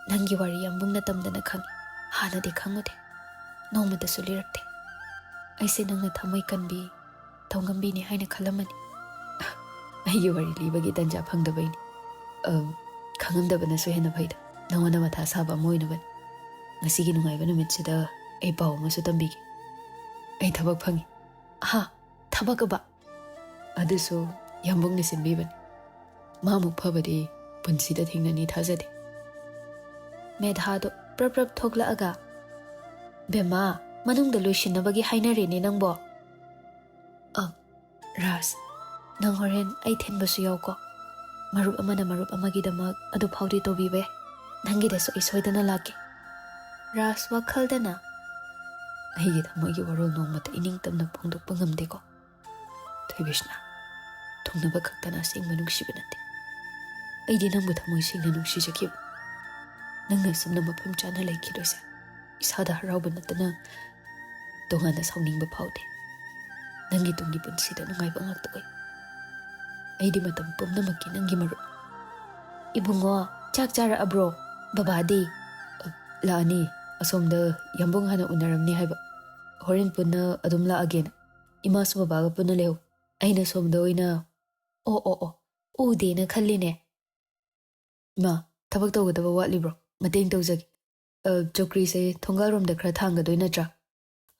ꯅꯪꯒꯤ ꯋꯥꯔꯤ ꯌꯥꯝꯕꯨꯡꯅ ꯇꯝꯗꯅ ꯈꯪꯉꯤ꯫ ꯍꯥꯟꯅꯗꯤ ꯈꯪꯉꯨꯗꯦ, ꯅꯣꯡꯃꯇꯁꯨ ꯂꯤꯔꯛꯇꯦ꯫ ꯑꯩꯁꯦ ꯅꯪꯅ ꯊꯃꯣꯏ ꯀꯟꯕꯤ, ꯊꯧꯉꯝꯕꯤꯅꯤ ꯍꯥꯏꯅ ꯈꯜꯂꯝꯃꯅꯤ꯫ ꯑꯩꯒꯤ ꯋꯥꯔꯤ ꯂꯤꯕꯒꯤ ꯇꯟꯖꯥ ꯐꯪꯗꯕꯩꯅꯤ꯫ ꯑ, ꯈꯪꯉꯝꯗꯕꯅꯁꯨ ꯍꯦꯟꯅ ꯐꯩꯗ, ꯅꯉꯣꯟꯗ ꯃꯊꯥ ꯁꯥꯕ ꯑꯃ ꯑꯣꯏꯅꯕꯅꯤ꯫ ꯉꯁꯤꯒꯤ ꯅꯨꯡꯉꯥꯏꯕ ꯅꯨꯃꯤꯠꯁꯤꯗ ꯑꯩ ꯄꯥꯎ ꯑꯃꯁꯨ ꯇꯝꯕꯤꯒꯦ꯫ ꯑꯩ ꯊꯕꯛ ꯐꯪꯉꯤ꯫ ꯍꯥ? ꯊꯕꯛ ꯑꯕ? ꯑꯗꯨꯁꯨ ꯌꯥꯝꯕꯨꯡꯅ ꯁꯤꯟꯕꯤꯕꯅꯤ꯫ ꯃꯥꯃꯨꯛ ꯐꯕꯗꯤ ꯄꯨꯟꯁꯤꯗ ꯊꯦꯡꯅꯅꯤ ꯊꯥꯖꯗꯦ꯫ ꯃꯦꯙꯥꯗꯣ ꯄ꯭ꯔꯞ ꯄ꯭ꯔꯞ ꯊꯣꯛꯂꯛꯑꯒ, "ꯕꯦꯝꯃ, ꯃꯅꯨꯡꯗ ꯂꯣꯏꯁꯤꯟꯅꯕꯒꯤ ꯍꯥꯏꯅꯔꯦꯅꯦ ꯅꯪꯕꯣ?" "ꯑ, ꯔꯥꯖ, ꯅꯪ ꯍꯣꯔꯦꯟ ꯑꯩ ꯊꯤꯟꯕꯁꯨ ꯌꯥꯎꯀꯣ꯫ ꯃꯔꯨꯞ ꯑꯃꯅ ꯃꯔꯨꯞ ꯑꯃꯒꯤꯗꯃꯛ ꯑꯗꯨ ꯐꯥꯎꯗꯤ ꯇꯧꯕꯤꯕ ꯌꯥꯏ꯫ ꯅꯪꯒꯤꯗꯁꯨ ꯑꯩ ꯁꯣꯏꯗꯅ ꯂꯥꯛꯀꯦ꯫" ꯔꯥꯖ ꯋꯥꯈꯜꯗꯅ, "ꯑꯩꯒꯤ ꯊꯃꯣꯏꯒꯤ ꯋꯥꯔꯣꯜ ꯅꯣꯡꯃꯇ ꯏꯅꯤꯡ ꯇꯝꯅ ꯐꯣꯡꯗꯣꯛꯄ ꯉꯝꯗꯦꯀꯣ꯫ ꯊꯣꯏꯕꯤꯁꯅꯥ, ꯊꯨꯡꯅꯕ ꯈꯛꯇꯅ ꯑꯁꯦꯡꯕ ꯅꯨꯡꯁꯤꯕ ꯅꯠꯇꯦ꯫ ꯑꯩꯗꯤ ꯅꯪꯕꯨ ꯊꯃꯣꯏ ꯁꯦꯡꯅ ꯅꯨꯡꯁꯤꯖꯈꯤꯕ꯫ ꯅꯪꯅ ꯑꯁꯨꯝꯅ ꯃꯐꯝ ꯆꯥꯅ ꯂꯩꯈꯤꯗꯣꯏꯁꯦ ꯏꯁꯥꯗ ꯍꯔꯥꯎꯕ ꯅꯠꯇꯅ ꯇꯣꯉꯥꯟꯅ ꯁꯥꯎꯅꯤꯡꯕ ꯐꯥꯎꯗꯦ꯫ ꯅꯪꯒꯤ ꯇꯨꯡꯒꯤ ꯄꯨꯟꯁꯤꯗ ꯅꯨꯡꯉꯥꯏꯕ ꯉꯥꯛꯇ ꯑꯣꯏ꯫ ꯑꯩꯗꯤ ꯃꯇꯝ ꯄꯨꯝꯅꯃꯛꯀꯤ ꯅꯪꯒꯤ ꯃꯔꯨꯞ꯫" "ꯏꯕꯨꯡꯉꯣ, ꯆꯥꯛ ꯆꯥꯔꯛꯑꯕ꯭ꯔꯣ? ꯕꯕꯥꯗꯤ?" "ꯑ, ꯂꯥꯛꯑꯅꯤ꯫ ꯑꯁꯣꯝꯗ ꯌꯥꯝꯕꯨꯡ ꯍꯥꯟꯅ ꯎꯅꯔꯝꯅꯤ ꯍꯥꯏꯕ꯫ ꯍꯣꯔꯦꯟ ꯄꯨꯟꯅ ꯑꯗꯨꯝ ꯂꯥꯛꯑꯒꯦꯅ꯫ ꯏꯃꯥꯁꯨ ꯕꯕꯥꯒ ꯄꯨꯟꯅ ꯂꯩꯍꯧ꯫ ꯑꯩꯅ ꯁꯣꯝꯗ ꯑꯣꯏꯅ"꯫ "ꯑꯣ, ꯑꯣ, ꯑꯣ꯫ ꯎꯗꯦꯅ ꯈꯜꯂꯤꯅꯦ꯫ ꯏꯃꯥ, ꯊꯕꯛ ꯇꯧꯒꯗꯕ ꯋꯥꯠꯂꯤꯕ꯭ꯔꯣ? ꯃꯇꯦꯡ ꯇꯧꯖꯒꯦ꯫ ꯑ, ꯆꯧꯀ꯭ꯔꯤꯁꯦ ꯊꯣꯡꯒꯥꯜꯔꯣꯝꯗ ꯈꯔ ꯊꯥꯡꯒꯗꯣꯏ ꯅꯠꯇ꯭ꯔꯥ?"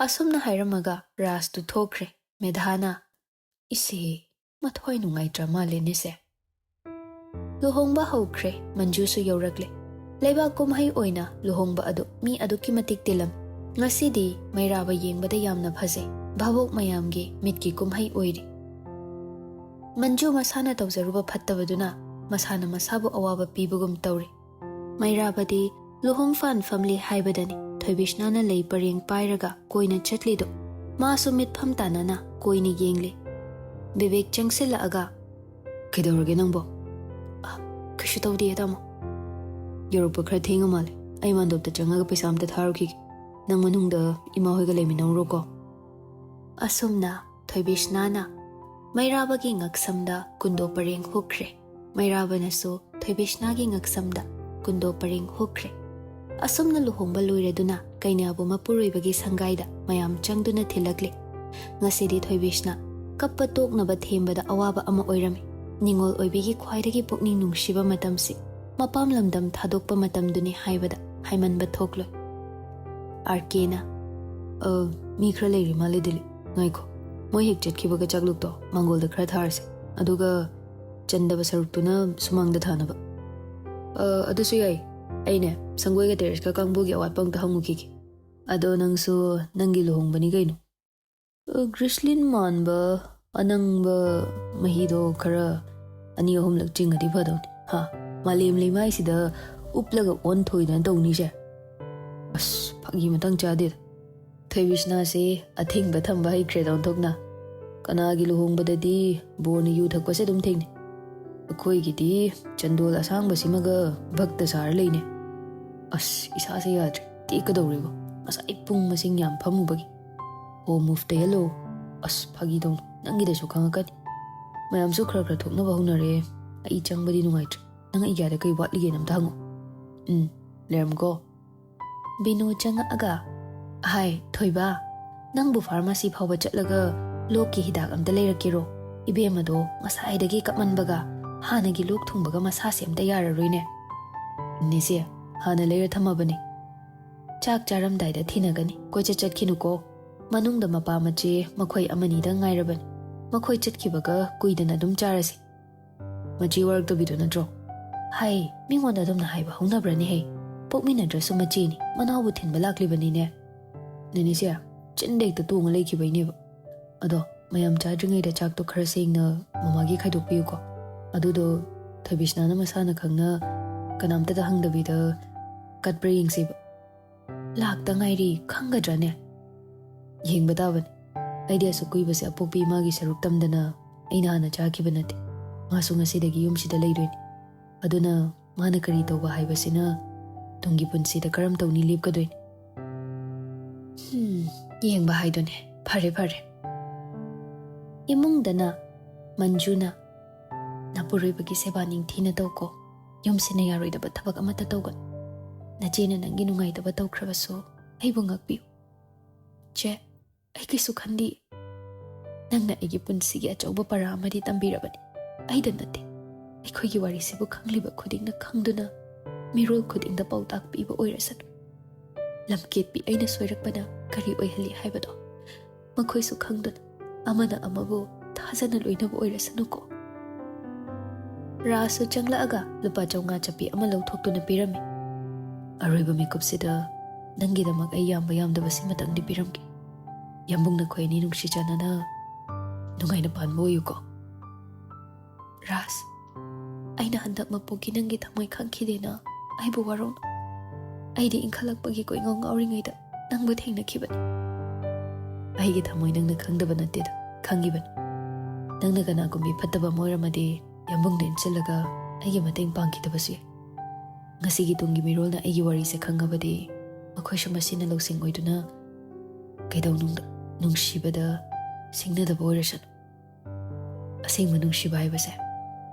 ꯑꯁꯨꯝꯅ ꯍꯥꯏꯔꯝꯃꯒ ꯔꯥꯖꯇꯨ ꯊꯣꯛꯈ꯭ꯔꯦ꯫ ꯃꯦꯙꯥꯅ, "ꯏꯁꯦ, ꯃꯊ꯭ꯋꯥꯏ ꯅꯨꯡꯉꯥꯏꯇ꯭ꯔ ꯃꯥꯜꯂꯦꯅꯦꯁꯦ꯫" ꯂꯨꯍꯣꯡꯕ ꯍꯧꯈ꯭ꯔꯦ꯫ ꯃꯟꯖꯨꯁꯨ ꯌꯧꯔꯛꯂꯦ꯫ ꯂꯩꯕꯥꯛ ꯀꯨꯝꯍꯩ ꯑꯣꯏꯅ ꯂꯨꯍꯣꯡꯕ ꯑꯗꯨ ꯃꯤ ꯑꯗꯨꯛꯀꯤ ꯃꯇꯤꯛ ꯇꯤꯜꯂꯝ꯫ ꯉꯁꯤꯗꯤ ꯃꯩꯔꯥꯕ ꯌꯦꯡꯕꯗ ꯌꯥꯝꯅ ꯐꯖꯩ꯫ ꯚꯥꯕꯣꯛ ꯃꯌꯥꯝꯒꯤ ꯃꯤꯠꯀꯤ ꯀꯨꯝꯍꯩ ꯑꯣꯏꯔꯤ꯫ ꯃꯟꯖꯨ ꯃꯁꯥꯅ ꯇꯧꯖꯔꯨꯕ ꯐꯠꯇꯕꯗꯨꯅ ꯃꯁꯥꯅ ꯃꯁꯥꯕꯨ ꯑꯋꯥꯕ ꯄꯤꯕꯒꯨꯝ ꯇꯧꯔꯤ꯫ ꯃꯩꯔꯥꯕꯗꯤ ꯂꯨꯍꯣꯡꯐꯥꯟ ꯐꯝꯂꯤ ꯍꯥꯏꯕꯗꯅꯤ ꯊꯣꯏꯕꯤꯁꯅꯥꯅ ꯂꯩ ꯄꯔꯦꯡ ꯄꯥꯏꯔꯒ ꯀꯣꯏꯅ ꯆꯠꯂꯤꯗꯣ꯫ ꯃꯥꯁꯨ ꯃꯤꯠꯐꯝ ꯇꯥꯅꯅ ꯀꯣꯏꯅ ꯌꯦꯡꯂꯤ꯫ ꯕꯤꯕꯦꯛ ꯆꯪꯁꯤꯜꯂꯛꯑꯒ, "ꯀꯩꯗꯧꯔꯒꯦ ꯅꯪꯕꯣ?" "ꯑ, ꯀꯩꯁꯨ ꯇꯧꯗꯤꯌꯦ, ꯇꯥꯃꯣ꯫" "ꯌꯧꯔꯛꯄ ꯈꯔ ꯊꯦꯡꯉ ꯃꯥꯜꯂꯦ꯫ ꯑꯩ ꯃꯥꯟꯗꯣꯞꯇ ꯆꯪꯉꯒ ꯄꯩꯁꯥ ꯑꯝꯇ ꯊꯥꯔꯨꯈꯤꯒꯦ꯫ ꯅꯪ ꯃꯅꯨꯡꯗ ꯏꯃꯥ ꯍꯣꯏꯒ ꯂꯩꯃꯤꯟꯅꯧꯔꯣꯀꯣ꯫" ꯑꯁꯨꯝꯅ ꯊꯣꯏꯕꯤꯁꯅꯥꯅ ꯃꯩꯔꯥꯕꯒꯤ ꯉꯛꯁꯝꯗ ꯀꯨꯟꯗꯣ ꯄꯔꯦꯡ ꯍꯨꯛꯈ꯭ꯔꯦ꯫ ꯃꯩꯔꯥꯕꯅꯁꯨ ꯊꯣꯏꯕꯤꯁꯅꯥꯒꯤ ꯉꯛꯁꯝꯗ ꯀꯨꯟꯗꯣ ꯄꯔꯦꯡ ꯍꯨꯛꯈ꯭ꯔꯦ꯫ ꯑꯁꯨꯝꯅ ꯂꯨꯍꯣꯡꯕ ꯂꯣꯏꯔꯗꯨꯅ ꯀꯩꯅꯥꯕꯨ ꯃꯄꯨꯔꯣꯏꯕꯒꯤ ꯁꯪꯒꯥꯏꯗ ꯃꯌꯥꯝ ꯆꯪꯗꯨꯅ ꯊꯤꯜꯂꯛꯂꯦ꯫ ꯉꯁꯤꯗꯤ ꯊꯣꯏꯕꯤꯁꯅ ꯀꯞꯄ ꯇꯣꯛꯅꯕ ꯊꯦꯝꯕꯗ ꯑꯋꯥꯕ ꯑꯃ ꯑꯣꯏꯔꯝꯃꯤ꯫ ꯅꯤꯉꯣꯜ ꯑꯣꯏꯕꯤꯒꯤ ꯈ꯭ꯋꯥꯏꯗꯒꯤ ꯄꯨꯛꯅꯤꯡ ꯅꯨꯡꯁꯤꯕ ꯃꯇꯝꯁꯤ ꯃꯄꯥꯝ ꯂꯝꯗꯝ ꯊꯥꯗꯣꯛꯄ ꯃꯇꯝꯗꯨꯅꯤ ꯍꯥꯏꯕꯗ ꯍꯥꯏꯃꯟꯕ ꯊꯣꯛꯂꯣꯏ꯫ ꯑꯥꯔ ꯀꯦꯅ, "ꯑ, ꯃꯤ ꯈꯔ ꯂꯩꯔꯤ ꯃꯥꯜꯂꯦ ꯗꯤꯂꯤꯞ꯫ ꯉꯥꯏꯈꯣ, ꯃꯣꯏ ꯍꯦꯛ ꯆꯠꯈꯤꯕꯒ ꯆꯥꯛꯂꯨꯛꯇꯣ ꯃꯥꯡꯒꯣꯜꯗ ꯈꯔ ꯊꯥꯔꯁꯦ, ꯑꯗꯨꯒ ꯆꯟꯗꯕ ꯁꯔꯨꯛꯇꯨꯅ ꯁꯨꯃꯥꯡꯗ ꯊꯥꯅꯕ꯫ ꯑ, ꯑꯗꯨꯁꯨ ꯌꯥꯏ꯫ ꯑꯩꯅꯦ, ꯁꯪꯒꯣꯏꯒ ꯇꯦꯔꯦꯁꯀ ꯀꯥꯡꯕꯨꯒꯤ ꯑꯋꯥꯠꯄ ꯑꯝꯇ ꯍꯪꯉꯨꯈꯤꯒꯦ꯫ ꯑꯗꯣ ꯅꯪꯁꯨ ꯅꯪꯒꯤ ꯂꯨꯍꯣꯡꯕꯅꯤ ꯀꯩꯅꯣ꯫ ꯑ, ꯒ꯭ꯔꯤꯁꯂꯤꯟ ꯃꯥꯟꯕ ꯑꯅꯪꯕ ꯃꯍꯤꯗꯣ ꯈꯔ ꯑꯅꯤ ꯑꯍꯨꯝꯂꯛ ꯆꯤꯡꯉꯗꯤ ꯐꯗꯧꯅꯤ꯫ ꯍꯥ, ꯃꯥꯂꯦꯝ ꯂꯩꯃꯥꯏꯁꯤꯗ ꯎꯞꯂꯒ ꯑꯣꯟꯊꯣꯏꯗꯅ ꯇꯧꯅꯤꯁꯦ꯫ ꯑꯁ, ꯐꯥꯒꯤ ꯃꯇꯥꯡ ꯆꯥꯗꯦꯗ꯫ ꯊꯣꯏꯕꯤꯁꯅꯥꯁꯦ ꯑꯊꯤꯡꯕ ꯊꯝꯕ ꯍꯩꯈ꯭ꯔꯦꯗ ꯑꯣꯟꯊꯣꯛꯅ꯫ ꯀꯅꯥꯒꯤ ꯂꯨꯍꯣꯡꯕꯗꯗꯤ ꯕꯣꯔꯅ ꯌꯨ ꯊꯛꯄꯁꯦ ꯑꯗꯨꯝ ꯊꯦꯡꯅꯩ꯫ ꯑꯩꯈꯣꯏꯒꯤꯗꯤ ꯆꯟꯗꯣꯜ ꯑꯁꯥꯡꯕꯁꯤꯃꯒ ꯚꯛꯇ ꯁꯥꯔ ꯂꯩꯅꯦ꯫ ꯑꯁ, ꯏꯁꯥꯁꯦ ꯌꯥꯗ꯭ꯔꯦ, ꯇꯦꯛꯀꯗꯧꯔꯦꯕꯣ꯫ ꯉꯁꯥꯏ ꯄꯨꯡ ꯃꯁꯤꯡ ꯌꯥꯝ ꯐꯝꯃꯨꯕꯒꯤ꯫ ꯍꯣ ꯃꯨꯐ ꯇꯩꯍꯜꯂꯣ꯫ ꯑꯁ, ꯐꯥꯒꯤ ꯇꯧꯅꯨ, ꯅꯪꯒꯤꯗꯁꯨ ꯈꯪꯉꯛꯀꯅꯤ꯫ ꯃꯌꯥꯝꯁꯨ ꯈꯔ ꯈꯔ ꯊꯣꯛꯅꯕ ꯍꯧꯅꯔꯦ꯫ ꯑꯩ ꯆꯪꯕꯗꯤ ꯅꯨꯡꯉꯥꯏꯇ꯭ꯔꯦ꯫ ꯅꯪ ꯑꯩꯒꯤ ꯑꯥꯗ ꯀꯩ ꯋꯥꯠꯂꯤꯒꯦꯅ ꯑꯝꯇ ꯍꯪꯉꯣ꯫ ꯎꯝ, ꯂꯩꯔꯝꯀꯣ꯫ ꯕꯤꯅꯨ ꯆꯪꯉꯛꯑꯒ, "ꯍꯥꯏ, ꯊꯣꯏꯕ, ꯅꯪꯕꯨ ꯐꯥꯔꯃꯥꯁꯤ ꯐꯥꯎꯕ ꯆꯠꯂꯒ ꯂꯣꯛꯀꯤ ꯍꯤꯗꯥꯛ ꯑꯝꯇ ꯂꯩꯔꯛꯀꯦꯔꯣ? ꯏꯕꯦꯝꯃꯗꯣ ꯉꯁꯥꯏꯗꯒꯤ ꯀꯞꯃꯟꯕꯒ ꯍꯥꯟꯅꯒꯤ ꯂꯣꯛ ꯊꯨꯡꯕꯒ ꯃꯁꯥꯁꯦ ꯑꯝꯇ ꯌꯥꯔꯔꯣꯏꯅꯦ꯫" "ꯅꯦꯆꯦ, ꯍꯥꯟꯅ ꯂꯩꯔ ꯊꯝꯃꯕꯅꯦ꯫ ꯆꯥꯛ ꯆꯥꯔꯝꯗꯥꯏꯗ ꯊꯤꯅꯒꯅꯤ, ꯀꯣꯏꯆꯠ ꯆꯠꯈꯤꯅꯨꯀꯣ꯫ ꯃꯅꯨꯡꯗ ꯃꯄꯥ ꯃꯆꯦ ꯃꯈꯣꯏ ꯑꯃꯅꯤꯗ ꯉꯥꯏꯔꯕꯅꯤ꯫ ꯃꯈꯣꯏ ꯆꯠꯈꯤꯕꯒ ꯀꯨꯏꯗꯅ ꯑꯗꯨꯝ ꯆꯥꯔꯁꯤ꯫" "ꯃꯆꯦ ꯋꯥꯔꯛꯇꯕꯤꯗꯣ ꯅꯠꯇ꯭ꯔꯣ?" "ꯍꯥꯏ, ꯃꯤꯉꯣꯟꯗ ꯑꯗꯨꯝꯅ ꯍꯥꯏꯕ ꯍꯧꯅꯕ꯭ꯔꯅꯦꯍꯦ? ꯄꯣꯛꯃꯤꯟꯅꯗ꯭ꯔꯁꯨ ꯃꯆꯦꯅꯤ, ꯃꯅꯥꯎꯕꯨ ꯊꯤꯟꯕ ꯂꯥꯛꯂꯤꯕꯅꯤꯅꯦ꯫" "ꯅꯦꯅꯦꯁꯦ ꯆꯤꯟꯗ ꯍꯦꯛꯇ ꯇꯣꯡꯉ ꯂꯩꯈꯤꯕꯩꯅꯦꯕ꯫ ꯑꯗꯣ ꯃꯌꯥꯝ ꯆꯥꯗ꯭ꯔꯤꯉꯩꯗ ꯆꯥꯛꯇꯣ ꯈꯔ ꯁꯦꯡꯅ ꯃꯃꯥꯒꯤ ꯈꯥꯏꯗꯣꯛꯄꯤꯌꯨꯀꯣ꯫ ꯑꯗꯨꯗꯣ ꯊꯣꯏꯕꯤꯁꯅꯥꯅ ꯃꯁꯥꯅ ꯈꯪꯅ ꯀꯅꯥꯝꯇꯗ ꯍꯪꯗꯕꯤꯗ ꯀꯠꯄ꯭ꯔꯥ ꯌꯦꯡꯁꯦꯕ꯫" "ꯂꯥꯛꯇ ꯉꯥꯏꯔꯤ, ꯈꯪꯒꯗ꯭ꯔꯅꯦ?" "ꯌꯦꯡꯕ ꯇꯥꯕꯅꯤ꯫ ꯑꯩꯗꯤ ꯑꯁꯨꯛ ꯀꯨꯏꯕꯁꯦ ꯑꯄꯣꯛꯄꯤ ꯏꯃꯥꯒꯤ ꯁꯔꯨꯛ ꯇꯝꯗꯅ ꯑꯩꯅ ꯍꯥꯟꯅ ꯆꯥꯈꯤꯕ ꯅꯠꯇꯦ꯫ ꯃꯥꯁꯨ ꯉꯁꯤꯗꯒꯤ ꯌꯨꯝꯁꯤꯗ ꯂꯩꯗꯣꯏꯅꯤ꯫ ꯑꯗꯨꯅ ꯃꯥꯅ ꯀꯔꯤ ꯇꯧꯕ ꯍꯥꯏꯕꯁꯤꯅ ꯇꯨꯡꯒꯤ ꯄꯨꯟꯁꯤꯗ ꯀꯔꯝ ꯇꯧꯅꯤ ꯂꯦꯞꯀꯗꯣꯏꯅꯤ꯫" "ꯍꯝ, ꯌꯦꯡꯕ ꯍꯥꯏꯗꯨꯅꯦ꯫ ꯐꯔꯦ, ꯐꯔꯦ꯫" ꯏꯃꯨꯡꯗꯅ ꯃꯟꯖꯨꯅ, "ꯅꯄꯨꯔꯣꯏꯕꯒꯤ ꯁꯦꯕꯥ ꯅꯤꯡꯊꯤꯅ ꯇꯧꯀꯣ꯫ ꯌꯨꯝꯁꯤꯅ ꯌꯥꯔꯣꯏꯗꯕ ꯊꯕꯛ ꯑꯃꯠꯇ ꯇꯧꯒꯅꯨ꯫ ꯅꯆꯦꯅ ꯅꯪꯒꯤ ꯅꯨꯡꯉꯥꯏꯇꯕ ꯇꯧꯈ꯭ꯔꯕꯁꯨ ꯑꯩꯕꯨ ꯉꯥꯛꯄꯤꯌꯨ꯫ ꯆꯦ, ꯑꯩ ꯀꯩꯁꯨ ꯈꯟꯗꯦ꯫ ꯅꯪꯅ ꯑꯩꯒꯤ ꯄꯨꯟꯁꯤꯒꯤ ꯑꯆꯧꯕ ꯄꯔꯥ ꯑꯃꯗꯤ ꯇꯝꯕꯤꯔꯕꯅꯤ꯫ ꯑꯩꯗ ꯅꯠꯇꯦ, ꯑꯩꯈꯣꯏꯒꯤ ꯋꯥꯔꯤꯁꯤꯕꯨ ꯈꯪꯂꯤꯕ ꯈꯨꯗꯤꯡꯅ ꯈꯪꯗꯨꯅ ꯃꯤꯔꯣꯜ ꯈꯨꯗꯤꯡꯗ ꯄꯥꯎꯇꯥꯛ ꯄꯤꯕ ꯑꯣꯏꯔꯁꯅꯨ꯫ ꯂꯝꯀꯦꯠꯄꯤ ꯑꯩꯅ ꯁꯣꯏꯔꯛꯄꯅ ꯀꯔꯤ ꯑꯣꯏꯍꯜꯂꯤ ꯍꯥꯏꯕꯗꯣ ꯃꯈꯣꯏꯁꯨ ꯈꯪꯗꯨꯅ ꯑꯃꯅ ꯑꯃꯕꯨ ꯊꯥꯖꯅ ꯂꯣꯏꯅꯕ ꯑꯣꯏꯔꯁꯅꯨꯀꯣ꯫ ꯔꯥꯖꯁꯨ ꯆꯪꯂꯛꯑꯒ ꯂꯨꯄꯥ ꯆꯥꯝꯃꯉꯥ ꯆꯞꯄꯤ ꯑꯃ ꯂꯧꯊꯣꯛꯇꯨꯅ ꯄꯤꯔꯝꯃꯤ꯫ ꯑꯔꯣꯏꯕ ꯃꯤꯀꯨꯞꯁꯤꯗ ꯅꯪꯒꯤꯗꯃꯛ ꯑꯩ ꯌꯥꯝꯕ ꯌꯥꯝꯗꯕ ꯁꯤꯃꯇꯪꯗꯤ ꯄꯤꯔꯝꯒꯦ꯫ ꯌꯥꯝꯕꯨꯡ, ꯅꯈꯣꯏ ꯑꯅꯤ ꯅꯨꯡꯁꯤ ꯆꯥꯟꯅꯅ ꯅꯨꯡꯉꯥꯏꯅ ꯄꯥꯟꯕ ꯑꯣꯏꯌꯨꯀꯣ꯫ ꯔꯥꯖ, ꯑꯩꯅ ꯍꯟꯗꯛ ꯃꯄꯣꯛꯀꯤ ꯅꯪꯒꯤ ꯊꯃꯣꯏ ꯈꯪꯈꯤꯗꯦꯅ ꯑꯩꯕꯨ ꯋꯥꯔꯧꯅꯨ꯫ ꯑꯩꯗꯤ ꯏꯟꯈꯠꯂꯛꯄꯒꯤ ꯀꯣꯏꯉꯥꯎ ꯉꯥꯎꯔꯤꯉꯩꯗ ꯅꯪꯕꯨ ꯊꯦꯡꯅꯈꯤꯕꯅꯤ꯫ ꯑꯩꯒꯤ ꯊꯃꯣꯏ ꯅꯪꯅ ꯈꯪꯗꯕ ꯅꯠꯇꯦꯗ, ꯈꯪꯉꯤꯕꯅꯤ꯫ ꯅꯪꯅ ꯀꯅꯥꯒꯨꯝꯕꯤ ꯐꯠꯇꯕ ꯑꯃ ꯑꯣꯏꯔꯝꯃꯗꯤ ꯌꯥꯝꯕꯨꯡꯗ ꯏꯟꯁꯤꯜꯂꯒ ꯑꯩꯒꯤ ꯃꯇꯦꯡ ꯄꯥꯡꯈꯤꯗꯕꯁꯨ ꯌꯥꯏ꯫ ꯉꯁꯤꯒꯤ ꯇꯨꯡꯒꯤ ꯃꯤꯔꯣꯜꯅ ꯑꯩꯒꯤ ꯋꯥꯔꯤꯁꯦ ꯈꯪꯉꯕꯗꯤ ꯃꯈꯣꯏꯁꯨ ꯃꯁꯤꯅ ꯂꯧꯁꯤꯡ ꯑꯣꯏꯗꯨꯅ ꯀꯩꯗꯧꯅꯨꯡꯗ ꯅꯨꯡꯁꯤꯕꯗ ꯁꯤꯡꯅꯗꯕ ꯑꯣꯏꯔꯁꯅꯨ꯫ ꯑꯁꯦꯡꯕ ꯅꯨꯡꯁꯤꯕ ꯍꯥꯏꯕꯁꯦ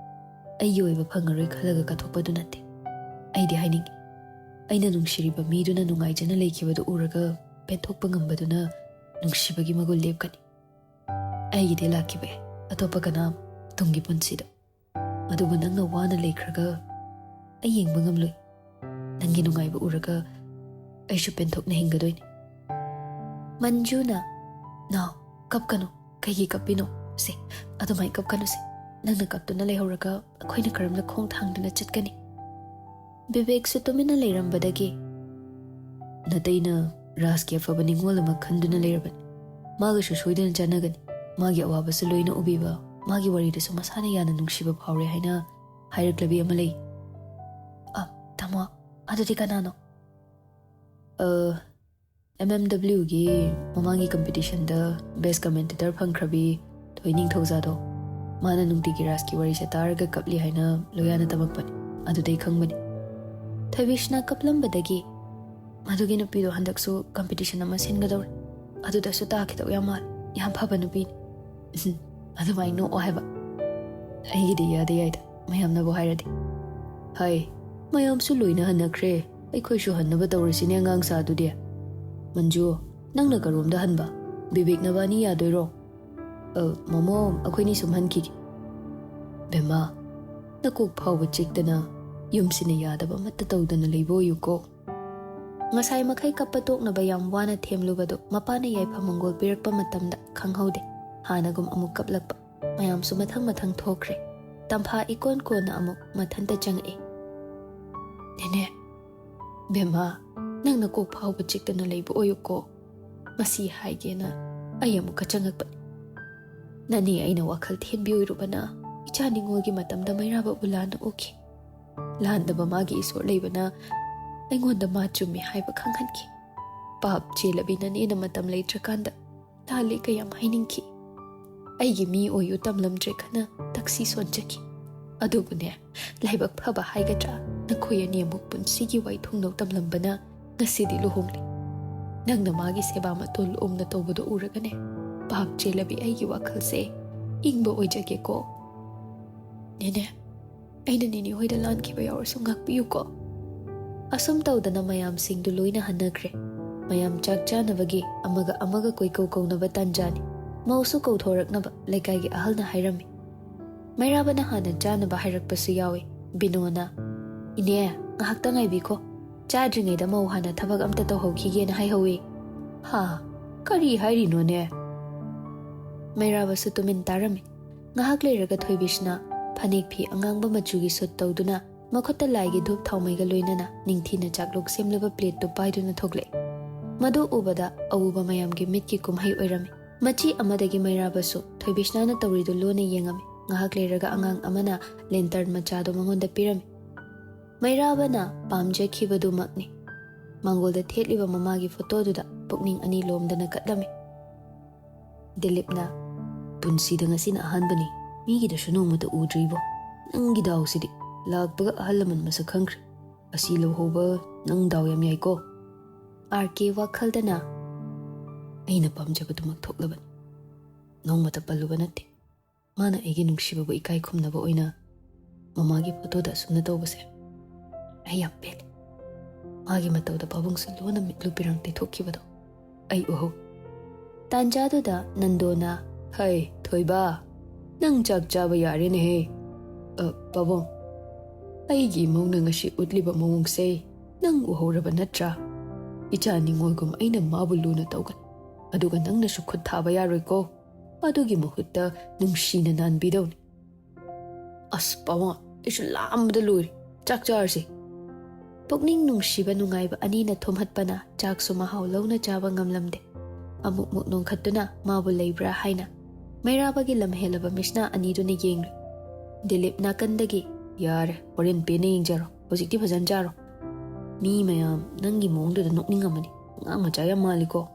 ꯑꯩꯒꯤ ꯑꯣꯏꯕ ꯐꯪꯉꯔꯣꯏ ꯈꯜꯂꯒ ꯀꯠꯊꯣꯛꯄꯗꯨ ꯅꯠꯇꯦ꯫ ꯑꯩꯗꯤ ꯍꯥꯏꯅꯤꯡꯉꯤ, ꯑꯩꯅ ꯅꯨꯡꯁꯤꯔꯤꯕ ꯃꯤꯗꯨꯅ ꯅꯨꯡꯉꯥꯏꯖꯅ ꯂꯩꯈꯤꯕꯗꯨ ꯎꯔꯒ ꯄꯦꯟꯊꯣꯛꯄ ꯉꯝꯕꯗꯨꯅ ꯅꯨꯡꯁꯤꯕꯒꯤ ꯃꯒꯨꯟ ꯂꯦꯞꯀꯅꯤ꯫ ꯑꯩꯒꯤꯗꯤ ꯂꯥꯛꯈꯤꯕ ꯌꯥꯏ ꯑꯇꯣꯞꯄ ꯀꯅꯥ ꯇꯨꯡꯒꯤ ꯄꯨꯟꯁꯤꯗ, ꯑꯗꯨꯕꯨ ꯅꯪꯅ ꯋꯥꯅ ꯂꯩꯈ꯭ꯔꯒ ꯑꯩ ꯌꯦꯡꯕ ꯉꯝꯂꯣꯏ꯫ ꯅꯪꯒꯤ ꯅꯨꯡꯉꯥꯏꯕ ꯎꯔꯒ ꯑꯩꯁꯨ ꯄꯦꯟꯊꯣꯛꯅ ꯍꯤꯡꯒꯗꯣꯏꯅꯤ꯫ ꯃꯟꯖꯨꯅ, "ꯅꯥꯎ, ꯀꯞꯀꯅꯨ, ꯀꯩꯒꯤ ꯀꯞꯄꯤꯅꯣ? ꯁꯦ, ꯑꯗꯨꯃꯥꯏ ꯀꯞꯀꯅꯨꯁꯦ꯫ ꯅꯪꯅ ꯀꯞꯇꯨꯅ ꯂꯩꯍꯧꯔꯒ ꯑꯩꯈꯣꯏꯅ ꯀꯔꯝꯅ ꯈꯣꯡ ꯊꯥꯡꯗꯨꯅ ꯆꯠꯀꯅꯤ?" ꯕꯤꯕꯦꯛꯁꯨ ꯇꯨꯃꯤꯟꯅ ꯂꯩꯔꯝꯕꯗꯒꯤ, "ꯅꯇꯩꯅ ꯔꯥꯖꯀꯤ ꯑꯐꯕ ꯅꯤꯡꯉꯣꯜ ꯑꯃ ꯈꯟꯗꯨꯅ ꯂꯩꯔꯕꯅꯤ꯫ ꯃꯥꯒꯁꯨ ꯁꯣꯏꯗꯅ ꯆꯥꯟꯅꯒꯅꯤ꯫ ꯃꯥꯒꯤ ꯑꯋꯥꯕꯁꯨ ꯂꯣꯏꯅ ꯎꯕꯤꯕ, ꯃꯥꯒꯤ ꯋꯥꯔꯤꯗꯁꯨ ꯃꯁꯥꯅ ꯌꯥꯝꯅ ꯅꯨꯡꯁꯤꯕ ꯐꯥꯎꯔꯦ" ꯍꯥꯏꯅ ꯍꯥꯏꯔꯛꯂꯕꯤ ꯑꯃ ꯂꯩ꯫ "ꯑ, ꯇꯥꯃꯣ, ꯑꯗꯨꯗꯤ ꯀꯅꯥꯅꯣ?" "ꯑ, ꯑꯦꯝ ꯑꯦꯝ ꯗꯕ꯭ꯂꯤꯎꯒꯤ ꯃꯃꯥꯡꯒꯤ ꯀꯝꯄꯤꯇꯤꯁꯟꯗ ꯕꯦꯁ ꯀꯃꯦꯟꯇꯦꯇꯔ ꯐꯪꯈ꯭ꯔꯕꯤ ꯊꯣꯏ ꯅꯤꯡꯊꯧꯖꯥꯗꯣ꯫ ꯃꯥꯅ ꯅꯨꯡꯇꯤꯒꯤ ꯔꯥꯖꯀꯤ ꯋꯥꯔꯤꯁꯦ ꯇꯥꯔꯒ ꯀꯞꯂꯤ ꯍꯥꯏꯅ ꯂꯣꯌꯥꯅ ꯇꯝꯃꯛꯄꯅꯤ꯫ ꯑꯗꯨꯗꯩ ꯈꯪꯕꯅꯤ꯫" ꯊꯣꯏꯕꯤꯁꯅ ꯀꯞꯂꯝꯕꯗꯒꯤ, "ꯃꯗꯨꯒꯤ ꯅꯨꯄꯤꯗꯣ ꯍꯟꯗꯛꯁꯨ ꯀꯝꯄꯤꯇꯤꯁꯟ ꯑꯃ ꯁꯤꯟꯒꯗꯧꯔꯦ꯫ ꯑꯗꯨꯗꯁꯨ ꯇꯥꯈꯤꯗꯧ ꯌꯥꯝ ꯃꯥꯜꯂꯦ꯫ ꯌꯥꯝ ꯐꯕ ꯅꯨꯄꯤꯅꯤ꯫" "ꯎꯝ, ꯑꯗꯨꯃꯥꯏꯅ ꯅꯣꯛꯑꯣ ꯍꯥꯏꯕ꯫ ꯑꯩꯒꯤꯗꯤ ꯏꯌꯥꯗ ꯌꯥꯏꯗ, ꯃꯌꯥꯝꯅꯕꯨ ꯍꯥꯏꯔꯗꯤ꯫ ꯍꯥꯏ, ꯃꯌꯥꯝꯁꯨ ꯂꯣꯏꯅ ꯍꯟꯅꯈ꯭ꯔꯦ꯫ ꯑꯩꯈꯣꯏꯁꯨ ꯍꯟꯅꯕ ꯇꯧꯔꯁꯤꯅꯦ, ꯑꯉꯥꯡ ꯁꯥꯗꯨꯗꯤ꯫ ꯃꯟꯖꯨ, ꯅꯪꯅ ꯀꯔꯣꯝꯗ ꯍꯟꯕ? ꯕꯤꯕꯦꯛ ꯅꯕꯥꯅꯤ ꯌꯥꯗꯣꯏꯔꯣ? ꯑ, ꯃꯣꯃꯣ, ꯑꯩꯈꯣꯏꯅꯤ ꯁꯨꯝ ꯍꯟꯈꯤꯒꯦ꯫ ꯕꯦꯝꯃ, ꯅꯀꯣꯛ ꯐꯥꯎꯕ ꯆꯤꯛꯇꯅ ꯌꯨꯝꯁꯤꯅ ꯌꯥꯗꯕ ꯑꯃꯠꯇ ꯇꯧꯗꯅ ꯂꯩꯕ ꯑꯣꯏꯌꯨꯀꯣ꯫ ꯉꯁꯥꯏ ꯃꯈꯩ ꯀꯞꯄ ꯇꯣꯛꯅꯕ ꯌꯥꯝ ꯋꯥꯅ ꯊꯦꯝꯂꯨꯕꯗꯨ ꯃꯄꯥꯅ ꯌꯥꯏꯐ ꯃꯪꯒꯣꯜ ꯄꯤꯔꯛꯄ ꯃꯇꯝꯗ ꯈꯪꯍꯧꯗꯦ꯫ ꯍꯥꯟꯅꯒꯨꯝ ꯑꯃꯨꯛ ꯀꯞꯂꯛꯄ꯫ ꯃꯌꯥꯝꯁꯨ ꯃꯊꯪ ꯃꯊꯪ ꯊꯣꯛꯈ꯭ꯔꯦ꯫ ꯇꯝꯐꯥ ꯏꯀꯣꯟ ꯀꯣꯟꯅ ꯑꯃꯨꯛ ꯃꯊꯟꯇ ꯆꯪꯉꯛꯑꯦ꯫ "ꯅꯦꯅꯦ, ꯕꯦꯝꯃ, ꯅꯪ ꯅꯀꯣꯛ ꯐꯥꯎꯕ ꯆꯤꯛꯇꯅ ꯂꯩꯕ ꯑꯣꯏꯌꯨꯀꯣ꯫ ꯃꯁꯤ ꯍꯥꯏꯒꯦꯅ ꯑꯩ ꯑꯃꯨꯛꯀ ꯆꯪꯉꯛꯄꯅꯤ꯫ ꯅꯅꯦ ꯑꯩꯅ ꯋꯥꯈꯜ ꯊꯦꯝꯕꯤ ꯑꯣꯏꯔꯨꯕꯅ ꯏꯆꯥ ꯅꯤꯉꯣꯜꯒꯤ ꯃꯇꯝꯗ ꯃꯩꯔꯥꯕꯕꯨ ꯂꯥꯟꯅ ꯎꯈꯤ꯫ ꯂꯥꯟꯗꯕ ꯃꯥꯒꯤ ꯏꯁꯣꯔ ꯂꯩꯕꯅ ꯑꯩꯉꯣꯟꯗ ꯃꯥ ꯆꯨꯝꯃꯤ ꯍꯥꯏꯕ ꯈꯪꯍꯟꯈꯤ꯫ ꯄꯥꯞ ꯆꯦꯜꯂꯕꯤ ꯅꯅꯦꯅ ꯃꯇꯝ ꯂꯩꯇ꯭ꯔꯀꯥꯟꯗ ꯂꯥꯜꯂꯦ ꯀꯌꯥꯝ ꯍꯥꯏꯅꯤꯡꯈꯤ꯫ ꯑꯩꯒꯤ ꯃꯤ ꯑꯣꯏꯌꯨ ꯇꯝꯂꯝꯗ꯭ꯔꯦ ꯈꯅ ꯇꯛꯁꯤ ꯁꯣꯟꯖꯈꯤ꯫ ꯑꯗꯨꯕꯨꯅꯦ, ꯂꯥꯏꯕꯛ ꯐꯕ ꯍꯥꯏꯒꯗ꯭ꯔꯥ, ꯅꯈꯣꯏ ꯑꯅꯤ ꯑꯃꯨꯛ ꯄꯨꯟꯁꯤꯒꯤ ꯋꯥꯏꯊꯨꯡꯅꯧ ꯇꯝꯂꯝꯕꯅ ꯉꯁꯤꯗꯤ ꯂꯨꯍꯣꯡꯂꯦ꯫ ꯅꯪꯅ ꯃꯥꯒꯤ ꯁꯦꯕꯥ ꯃꯇꯣꯜ ꯂꯨꯝꯅ ꯇꯧꯕꯗꯨ ꯎꯔꯒꯅꯦ, ꯄꯥꯞ ꯆꯦꯜꯂꯕꯤ ꯑꯩꯒꯤ ꯋꯥꯈꯜꯁꯦ ꯏꯪꯕ ꯑꯣꯏꯖꯒꯦꯀꯣ꯫ ꯅꯦꯅꯦ, ꯑꯩꯅ ꯅꯦꯅꯦ ꯍꯣꯏꯗ ꯂꯥꯟꯈꯤꯕ ꯌꯥꯎꯔꯁꯨ ꯉꯥꯛꯄꯤꯌꯨꯀꯣ꯫" ꯑꯁꯨꯝ ꯇꯧꯗꯅ ꯃꯌꯥꯝꯁꯤꯡꯗꯨ ꯂꯣꯏꯅ ꯍꯟꯅꯈ꯭ꯔꯦ꯫ ꯃꯌꯥꯝ ꯆꯥꯛ ꯆꯥꯅꯕꯒꯤ ꯑꯃꯒ ꯑꯃꯒ ꯀꯣꯏꯀꯧ ꯀꯧꯅꯕ ꯇꯥꯟꯖꯥꯅꯤ꯫ ꯃꯧꯁꯨ ꯀꯧꯊꯣꯔꯛꯅꯕ ꯂꯩꯀꯥꯏꯒꯤ ꯑꯍꯜꯅ ꯍꯥꯏꯔꯝꯃꯤ꯫ ꯃꯩꯔꯥꯕꯅ ꯍꯥꯟꯅ ꯆꯥꯅꯕ ꯍꯥꯏꯔꯛꯄꯁꯨ ꯌꯥꯎꯏ꯫ ꯕꯤꯅꯣꯅ, "ꯏꯅꯦ, ꯉꯥꯏꯍꯥꯛꯇ ꯉꯥꯏꯕꯤꯈꯣ꯫ ꯆꯥꯗ꯭ꯔꯤꯉꯩꯗ ꯃꯧ ꯍꯥꯟꯅ ꯊꯕꯛ ꯑꯝꯇ ꯇꯧꯍꯧꯈꯤꯒꯦꯅ ꯍꯥꯏꯍꯧꯋꯤ꯫" "ꯍꯥ? ꯀꯔꯤ ꯍꯥꯏꯔꯤꯅꯣꯅꯦ?" ꯃꯩꯔꯥꯕꯁꯨ ꯇꯨꯃꯤꯟ ꯇꯥꯔꯝꯃꯤ꯫ ꯉꯥꯏꯍꯥꯛ ꯂꯩꯔꯒ ꯊꯣꯏꯕꯤꯁꯅ ꯐꯅꯦꯛ ꯐꯤ ꯑꯉꯥꯡꯕ ꯃꯆꯨꯒꯤ ꯁꯨꯠ ꯇꯧꯗꯨꯅ ꯃꯈꯨꯠꯇ ꯂꯥꯏꯒꯤ ꯙꯨꯞ ꯊꯥꯎꯃꯩꯒ ꯂꯣꯏꯅꯅ ꯅꯤꯡꯊꯤꯅ ꯆꯥꯛꯂꯣꯛ ꯁꯦꯝꯂꯕ ꯄ꯭ꯂꯦꯠꯇꯨ ꯄꯥꯏꯗꯨꯅ ꯊꯣꯛꯂꯛꯏ꯫ ꯃꯗꯨ ꯎꯕꯗ ꯑꯎꯕ ꯃꯌꯥꯝꯒꯤ ꯃꯤꯠꯀꯤ ꯀꯨꯝꯍꯩ ꯑꯣꯏꯔꯝꯃꯤ꯫ ꯃꯆꯤ ꯑꯃꯗꯒꯤ ꯃꯩꯔꯥꯕꯁꯨ ꯊꯣꯏꯕꯤꯁꯅꯥꯅ ꯇꯧꯔꯤꯗꯨ ꯂꯣꯟꯅ ꯌꯦꯡꯉꯝꯃꯤ꯫ ꯉꯥꯏꯍꯥꯛ ꯂꯩꯔꯒ ꯑꯉꯥꯡ ꯑꯃꯅ ꯂꯦꯟꯇꯔꯟ ꯃꯆꯥꯗꯨ ꯃꯉꯣꯟꯗ ꯄꯤꯔꯝꯃꯤ꯫ ꯃꯩꯔꯥꯕꯅ ꯄꯥꯝꯖꯈꯤꯕꯗꯨꯃꯛꯅꯤ꯫ ꯃꯥꯡꯒꯣꯜꯗ ꯊꯦꯠꯂꯤꯕ ꯃꯃꯥꯒꯤ ꯐꯣꯇꯣꯗꯨꯗ ꯄꯨꯛꯅꯤꯡ ꯑꯅꯤ ꯂꯣꯝꯗꯅ ꯀꯠꯂꯝꯃꯤ꯫ ꯗꯤꯂꯤꯞꯅ, "ꯄꯨꯟꯁꯤꯗ ꯉꯁꯤꯅ ꯑꯍꯥꯟꯕꯅꯤ꯫ ꯃꯤꯒꯤꯗꯁꯨ ꯅꯣꯡꯃꯇ ꯎꯗ꯭ꯔꯤꯕꯣ꯫ ꯅꯪꯒꯤ ꯗꯥꯎꯁꯤꯗꯤ꯫ ꯂꯥꯛꯄꯒ ꯑꯍꯜ ꯂꯃꯟ ꯃꯁꯛ ꯈꯪꯈ꯭ꯔꯦ꯫ ꯑꯁꯤ ꯂꯧꯍꯧꯕ ꯅꯪ ꯗꯥꯎ ꯌꯥꯝ ꯌꯥꯏꯀꯣ꯫" ꯑꯥꯔ ꯀꯦ ꯋꯥꯈꯜꯗꯅ, "ꯑꯩꯅ ꯄꯥꯝꯖꯕꯗꯨꯃꯛ ꯊꯣꯛꯂꯕꯅꯤ꯫ ꯅꯣꯡꯃꯇ ꯄꯜꯂꯨꯕ ꯅꯠꯇꯦ꯫ ꯃꯥꯅ ꯑꯩꯒꯤ ꯅꯨꯡꯁꯤꯕꯕꯨ ꯏꯀꯥꯏ ꯈꯨꯝꯅꯕ ꯑꯣꯏꯅ ꯃꯃꯥꯒꯤ ꯐꯣꯇꯣꯗ ꯑꯁꯨꯝꯅ ꯇꯧꯕꯁꯦ꯫ ꯑꯩ ꯌꯥꯝ ꯄꯦꯜꯂꯦ꯫ ꯃꯥꯒꯤ ꯃꯇꯧꯗ ꯄꯥꯕꯨꯡꯁꯨ ꯂꯣꯟꯅ ꯃꯤꯠꯂꯨ ꯄꯤꯔꯥꯡ ꯇꯩꯊꯣꯛꯈꯤꯕꯗꯣ ꯑꯩ ꯎꯍꯧ꯫ ꯇꯥꯟꯖꯥꯗꯨꯗ ꯅꯟꯗꯣꯅ, "ꯍꯩ, ꯊꯣꯏꯕ, ꯅꯪ ꯆꯥꯛ ꯆꯥꯕ ꯌꯥꯔꯦꯅꯦꯍꯦ꯫ ꯑ, ꯄꯥꯕꯨꯡ, ꯑꯩꯒꯤ ꯏꯃꯧꯅ ꯉꯁꯤ ꯎꯠꯂꯤꯕ ꯃꯑꯣꯡꯁꯦ ꯅꯪ ꯎꯍꯧꯔꯕ ꯅꯠꯇ꯭ꯔꯥ? ꯏꯆꯥ ꯅꯤꯡꯉꯣꯜꯒꯨꯝ ꯑꯩꯅ ꯃꯥꯕꯨ ꯂꯨꯅ ꯇꯧꯒꯅꯤ꯫ ꯑꯗꯨꯒ ꯅꯪꯅꯁꯨ ꯈꯨꯠ ꯊꯥꯕ ꯌꯥꯔꯣꯏꯀꯣ꯫ ꯑꯗꯨꯒꯤ ꯃꯍꯨꯠꯇ ꯅꯨꯡꯁꯤꯅ ꯅꯥꯟꯕꯤꯗꯧꯅꯤ꯫" ꯑꯁ ꯄꯥꯕꯨꯡ, ꯑꯩꯁꯨ ꯂꯥꯝꯕꯗ ꯂꯣꯏꯔꯦ꯫ ꯆꯥꯛ ꯆꯥꯔꯁꯤ꯫ ꯄꯨꯛꯅꯤꯡ ꯅꯨꯡꯁꯤꯕ ꯅꯨꯡꯉꯥꯏꯕ ꯑꯅꯤꯅ ꯊꯨꯝꯍꯠꯄꯅ ꯆꯥꯛꯁꯨ ꯃꯍꯥꯎ ꯂꯧꯅ ꯆꯥꯕ ꯉꯝꯂꯝꯗꯦ꯫ ꯑꯃꯨꯛ ꯃꯨꯛ ꯅꯣꯡꯈꯠꯇꯨꯅ ꯃꯥꯕꯨ ꯂꯩꯕ꯭ꯔꯥ ꯍꯥꯏꯅ ꯃꯩꯔꯥꯕꯒꯤ ꯂꯝ ꯍꯦꯜꯂꯕ ꯃꯤꯁꯅꯥ ꯑꯅꯤꯗꯨꯅ ꯌꯦꯡꯂꯨꯏ꯫ ꯗꯤꯂꯤꯞ ꯅꯥꯀꯟꯗꯒꯤ, "ꯌꯥꯔꯦ, ꯍꯣꯔꯦꯟ ꯄꯦꯟꯅ ꯌꯦꯡꯖꯔꯣ, ꯍꯧꯖꯤꯛꯇꯤ ꯐꯖꯅ ꯆꯥꯔꯣ꯫ ꯃꯤ ꯃꯌꯥꯝ ꯅꯪꯒꯤ ꯃꯑꯣꯡꯗꯨꯗ ꯅꯣꯛꯅꯤꯡꯉꯝꯃꯅꯤ꯫ ꯑꯉꯥꯡ ꯃꯆꯥ ꯌꯥꯝ ꯃꯥꯜꯂꯤꯀꯣ꯫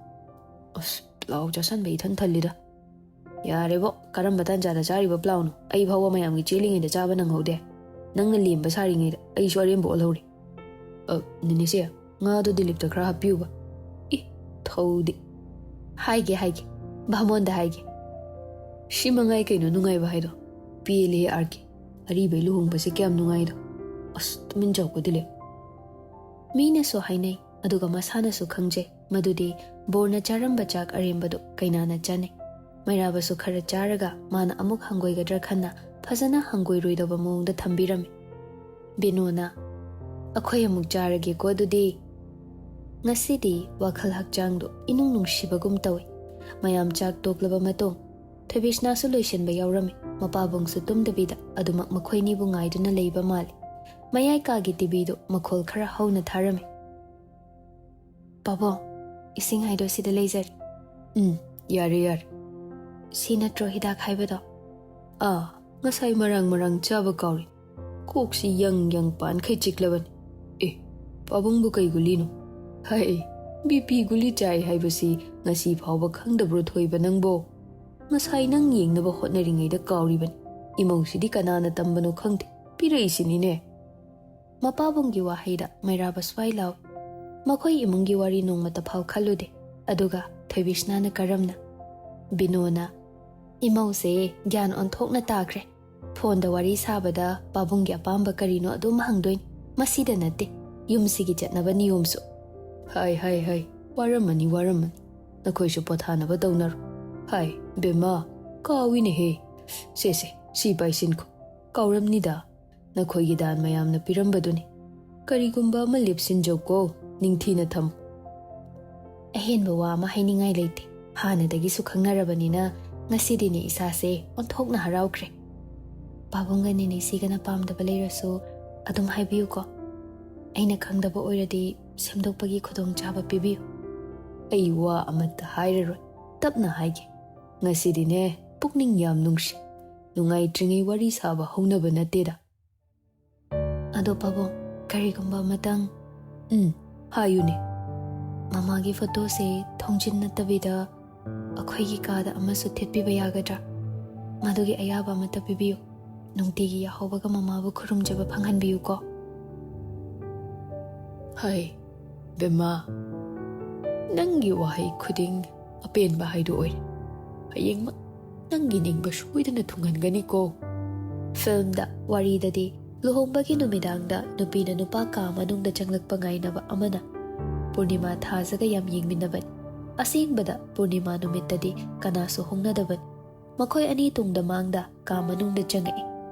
ꯑꯁ, ꯄ꯭ꯂꯥꯎ ꯆꯥꯁꯟꯕ ꯏꯊꯟ ꯊꯜꯂꯤꯗ꯫ ꯌꯥꯔꯦꯕꯣ, ꯀꯔꯝꯕ ꯇꯥꯟꯖꯥꯗ ꯆꯥꯔꯤꯕ ꯄ꯭ꯂꯥꯎꯅꯣ? ꯑꯩ ꯐꯥꯎꯕ ꯃꯌꯥꯝꯒꯤ ꯆꯦꯜꯂꯤꯉꯩꯗ ꯆꯥꯕ ꯅꯪꯍꯧꯗꯦ꯫ ꯅꯪꯅ ꯂꯦꯝꯕ ꯁꯥꯔꯤꯉꯩꯗ ꯑꯩꯁꯨ ꯑꯔꯦꯝꯕ ꯑꯣꯜꯍꯧꯔꯦ꯫ ꯑ, ꯅꯦꯅꯦꯁꯦ, ꯉꯥꯗꯣ ꯗꯤꯂꯤꯞꯇ ꯈꯔ ꯍꯥꯞꯄꯤꯌꯨꯕ꯫ ꯏ, ꯊꯧꯗꯤ꯫ ꯍꯥꯏꯒꯦ, ꯍꯥꯏꯒꯦ꯫ ꯚꯥꯃꯣꯟꯗ ꯍꯥꯏꯒꯦ꯫ ꯁꯤ ꯃꯉꯥꯏ ꯀꯩꯅꯣ ꯅꯨꯡꯉꯥꯏꯕ ꯍꯥꯏꯗꯣ꯫ ꯄꯦꯜꯂꯦꯍꯦ ꯑꯥꯔ ꯀꯦ꯫ ꯑꯔꯤꯕꯩ ꯂꯨꯍꯣꯡꯕꯁꯦ ꯀꯌꯥꯝ ꯅꯨꯡꯉꯥꯏꯗꯣ꯫ ꯑꯁ, ꯇꯨꯃꯤꯟ ꯆꯥꯎꯀꯣ ꯗꯤꯂꯤꯞ꯫ ꯃꯤꯅꯁꯨ ꯍꯥꯏꯅꯩ, ꯑꯗꯨꯒ ꯃꯁꯥꯅꯁꯨ ꯈꯪꯖꯩ ꯃꯗꯨꯗꯤ ꯕꯣꯔꯅ ꯆꯥꯔꯝꯕ ꯆꯥꯛ ꯑꯔꯦꯝꯕꯗꯨ ꯀꯩꯅꯥꯅ ꯆꯥꯅꯩ꯫ ꯃꯩꯔꯥꯕꯁꯨ ꯈꯔ ꯆꯥꯔꯒ ꯃꯥꯅ ꯑꯃꯨꯛ ꯍꯪꯒꯣꯏꯒꯗ꯭ꯔꯥ ꯈꯟꯅ ꯐꯖꯅ ꯍꯪꯒꯣꯏꯔꯣꯏꯗꯧꯕ ꯃꯑꯣꯡꯗ ꯊꯝꯕꯤꯔꯝꯃꯤ꯫ ꯕꯤꯅꯣꯅ, "ꯑꯩꯈꯣꯏ ꯑꯃꯨꯛ ꯆꯥꯔꯒꯦꯀꯣ ꯑꯗꯨꯗꯤ꯫" ꯉꯁꯤꯗꯤ ꯋꯥꯈꯜ ꯍꯛꯆꯥꯡꯗꯣ ꯏꯅꯨꯡ ꯅꯨꯡꯁꯤꯕꯒꯨꯝ ꯇꯧꯏ꯫ ꯃꯌꯥꯝ ꯆꯥꯛ ꯇꯣꯛꯂꯕ ꯃꯇꯨꯡ ꯊꯣꯏꯕꯤꯁꯅꯥꯁꯨ ꯂꯣꯏꯁꯤꯟꯕ ꯌꯥꯎꯔꯝꯃꯤ꯫ ꯃꯄꯥꯕꯨꯡꯁꯨ ꯇꯨꯝꯗꯕꯤꯗ ꯑꯗꯨꯃꯛ ꯃꯈꯣꯏꯅꯤꯕꯨ ꯉꯥꯏꯗꯨꯅ ꯂꯩꯕ ꯃꯥꯜꯂꯤ꯫ ꯃꯌꯥꯏ ꯀꯥꯒꯤ ꯇꯤꯚꯤꯗꯨ ꯃꯈꯣꯜ ꯈꯔ ꯍꯧꯅ ꯊꯥꯔꯝꯃꯤ꯫ "ꯄꯥꯕꯨꯡ, ꯏꯁꯤꯡ ꯍꯥꯏꯗꯣ ꯁꯤꯗ ꯂꯩꯖꯔꯦ꯫" "ꯎꯝ, ꯌꯥꯔꯦ, ꯌꯥꯔꯦ꯫" "ꯁꯤ ꯅꯠꯇ꯭ꯔꯣ ꯍꯤꯗꯥꯛ ꯍꯥꯏꯕꯗꯣ?" "ꯑꯥ, ꯉꯁꯥꯏ ꯃꯔꯥꯡ ꯃꯔꯥꯡ ꯆꯥꯕ ꯀꯥꯎꯔꯦ꯫ ꯀꯣꯛꯁꯤ ꯌꯪ ꯌꯪ ꯄꯥꯟꯈꯩ ꯆꯤꯛꯂꯕꯅꯤ꯫ ꯑꯦ, ꯄꯥꯕꯨꯡꯕꯨ ꯀꯩ ꯒꯨꯂꯤꯅꯣ?" "ꯍꯥꯏ, ꯕꯤ ꯄꯤ ꯒꯨꯂꯤ ꯆꯥꯏ ꯍꯥꯏꯕꯁꯤ ꯉꯁꯤ ꯐꯥꯎꯕ ꯈꯪꯗꯕ꯭ꯔꯣ ꯊꯣꯏꯕ ꯅꯪꯕꯣ? ꯉꯁꯥꯏ ꯅꯪ ꯌꯦꯡꯅꯕ ꯍꯣꯠꯅꯔꯤꯉꯩꯗ ꯀꯥꯎꯔꯤꯕꯅꯤ꯫ ꯏꯃꯧꯁꯤꯗꯤ ꯀꯅꯥꯅ ꯇꯝꯕꯅꯣ ꯈꯪꯗꯦ, ꯄꯤꯔꯛꯏꯁꯤꯅꯤꯅꯦ꯫" ꯃꯄꯥꯕꯨꯡꯒꯤ ꯋꯥꯍꯩꯗ ꯃꯩꯔꯥꯕ ꯁ꯭ꯋꯥꯏ ꯂꯥꯎꯏ꯫ ꯃꯈꯣꯏ ꯏꯃꯨꯡꯒꯤ ꯋꯥꯔꯤ ꯅꯣꯡꯃꯇ ꯐꯥꯎ ꯈꯜꯂꯨꯗꯦ꯫ ꯑꯗꯨꯒ ꯊꯣꯏꯕꯤꯁꯅꯥꯅ ꯀꯔꯝꯅ? ꯕꯤꯅꯣꯅ, "ꯏꯃꯧꯁꯦ ꯒ꯭ꯌꯥꯟ ꯑꯣꯟꯊꯣꯛꯅ ꯇꯥꯈ꯭ꯔꯦ꯫ ꯐꯣꯟꯗ ꯋꯥꯔꯤ ꯁꯥꯕꯗ ꯄꯥꯕꯨꯡꯒꯤ ꯑꯄꯥꯝꯕ ꯀꯔꯤꯅꯣ ꯑꯗꯨꯝ ꯍꯪꯗꯣꯏꯅꯤ꯫ ꯃꯁꯤꯗ ꯅꯠꯇꯦ, ꯌꯨꯝꯁꯤꯒꯤ ꯆꯠꯅꯕ ꯅꯤꯌꯣꯝꯁꯨ꯫ ꯍꯥꯏ, ꯍꯥꯏ, ꯍꯥꯏ, ꯋꯥꯔꯝꯃꯅꯤ, ꯋꯥꯔꯝꯃꯅꯤ꯫ ꯅꯈꯣꯏꯁꯨ ꯄꯣꯊꯥꯅꯕ ꯇꯧꯅꯔꯣ꯫ ꯍꯥꯏ, ꯕꯦꯝꯃ, ꯀꯥꯎꯏꯅꯦꯍꯦ꯫ ꯁꯦ, ꯁꯦ, ꯁꯤ ꯄꯥꯏꯁꯤꯟꯈꯣ꯫ ꯀꯥꯎꯔꯝꯅꯤꯗ꯫ ꯅꯈꯣꯏꯒꯤ ꯗꯥꯟ ꯃꯌꯥꯝꯅ ꯄꯤꯔꯝꯕꯗꯨꯅꯤ꯫ ꯀꯔꯤꯒꯨꯝꯕ ꯑꯃ ꯂꯦꯞꯁꯤꯟꯖꯧꯀꯣ, ꯅꯤꯡꯊꯤꯅ ꯊꯝꯃꯨ꯫ ꯑꯍꯦꯟꯕ ꯋꯥ ꯑꯃ ꯍꯥꯏꯅꯤꯡꯉꯥꯏ ꯂꯩꯇꯦ꯫ ꯍꯥꯟꯅꯗꯒꯤꯁꯨ ꯈꯪꯅꯔꯕꯅꯤꯅ ꯉꯁꯤꯗꯤꯅꯦ ꯏꯁꯥꯁꯦ ꯑꯣꯟꯊꯣꯛꯅ ꯍꯔꯥꯎꯈ꯭ꯔꯦ꯫ ꯄꯥꯕꯨꯡꯒ ꯅꯦꯅꯦꯁꯤꯒꯅ ꯄꯥꯝꯗꯕ ꯂꯩꯔꯁꯨ ꯑꯗꯨꯝ ꯍꯥꯏꯕꯤꯌꯨꯀꯣ꯫ ꯑꯩꯅ ꯈꯪꯗꯕ ꯑꯣꯏꯔꯗꯤ ꯁꯦꯝꯗꯣꯛꯄꯒꯤ ꯈꯨꯗꯣꯡꯆꯥꯕ ꯄꯤꯕꯤꯌꯨ꯫ ꯑꯩ ꯋꯥ ꯑꯃꯠꯇ ꯍꯥꯏꯔꯔꯣꯏ, ꯇꯞꯅ ꯍꯥꯏꯒꯦ꯫ ꯉꯁꯤꯗꯤꯅꯦ ꯄꯨꯛꯅꯤꯡ ꯌꯥꯝ ꯅꯨꯡꯁꯤ꯫ ꯅꯨꯡꯉꯥꯏꯇ꯭ꯔꯤꯉꯩ ꯋꯥꯔꯤ ꯁꯥꯕ ꯍꯧꯅꯕ ꯅꯠꯇꯦꯗ꯫ ꯑꯗꯣ ꯄꯥꯕꯨꯡ, ꯀꯔꯤꯒꯨꯝꯕ ꯑꯃꯇꯪ ꯎꯝ, ꯍꯥꯏꯌꯨꯅꯦ꯫ ꯃꯃꯥꯒꯤ ꯐꯣꯇꯣꯁꯦ ꯊꯣꯡꯖꯤꯟ ꯅꯠꯇꯕꯤꯗ ꯑꯩꯈꯣꯏꯒꯤ ꯀꯥꯗ ꯑꯃꯁꯨ ꯊꯦꯠꯄꯤꯕ ꯌꯥꯒꯗ꯭ꯔꯥ? ꯃꯗꯨꯒꯤ ꯑꯌꯥꯕ ꯑꯃꯠꯇ ꯄꯤꯕꯤꯌꯨ꯫ ꯅꯨꯡꯇꯤꯒꯤ ꯌꯥꯍꯧꯕꯒ ꯃꯃꯥꯕꯨ ꯈꯨꯔꯨꯝꯖꯕ ꯐꯪꯍꯟꯕꯤꯌꯨꯀꯣ꯫ ꯍꯥꯏ, ꯕꯦꯝꯃ, ꯅꯪꯒꯤ ꯋꯥꯍꯩ ꯈꯨꯗꯤꯡ ꯑꯄꯦꯟꯕ ꯍꯥꯏꯗꯨ ꯑꯣꯏꯔꯦ꯫ ꯍꯌꯦꯡꯃꯛ ꯅꯪꯒꯤ ꯅꯤꯡꯕ ꯁꯣꯏꯗꯅ ꯊꯨꯡꯍꯟꯒꯅꯤꯀꯣ꯫ ꯐꯤꯜꯝꯗ, ꯋꯥꯔꯤꯗꯗꯤ ꯂꯨꯍꯣꯡꯕꯒꯤ ꯅꯨꯃꯤꯗꯥꯡꯗ ꯅꯨꯄꯤꯅ ꯅꯨꯄꯥ ꯀꯥ ꯃꯅꯨꯡꯗ ꯆꯪꯂꯛꯄ ꯉꯥꯏꯅꯕ ꯑꯃꯅ ꯄꯨꯔꯅꯤꯃꯥ ꯊꯥꯖꯒ ꯌꯥꯝ ꯌꯦꯡꯃꯤꯟꯅꯕꯅꯤ꯫ ꯑꯁꯦꯡꯕꯗ ꯄꯨꯔꯅꯤꯃꯥ ꯅꯨꯃꯤꯠꯇꯗꯤ ꯀꯅꯥꯁꯨ ꯍꯣꯡꯅꯗꯕꯅꯤ꯫ ꯃꯈꯣꯏ ꯑꯅꯤ ꯇꯨꯡꯗ ꯃꯥꯡꯗ ꯀꯥ ꯃꯅꯨꯡꯗ ꯆꯪꯉꯛꯏ꯫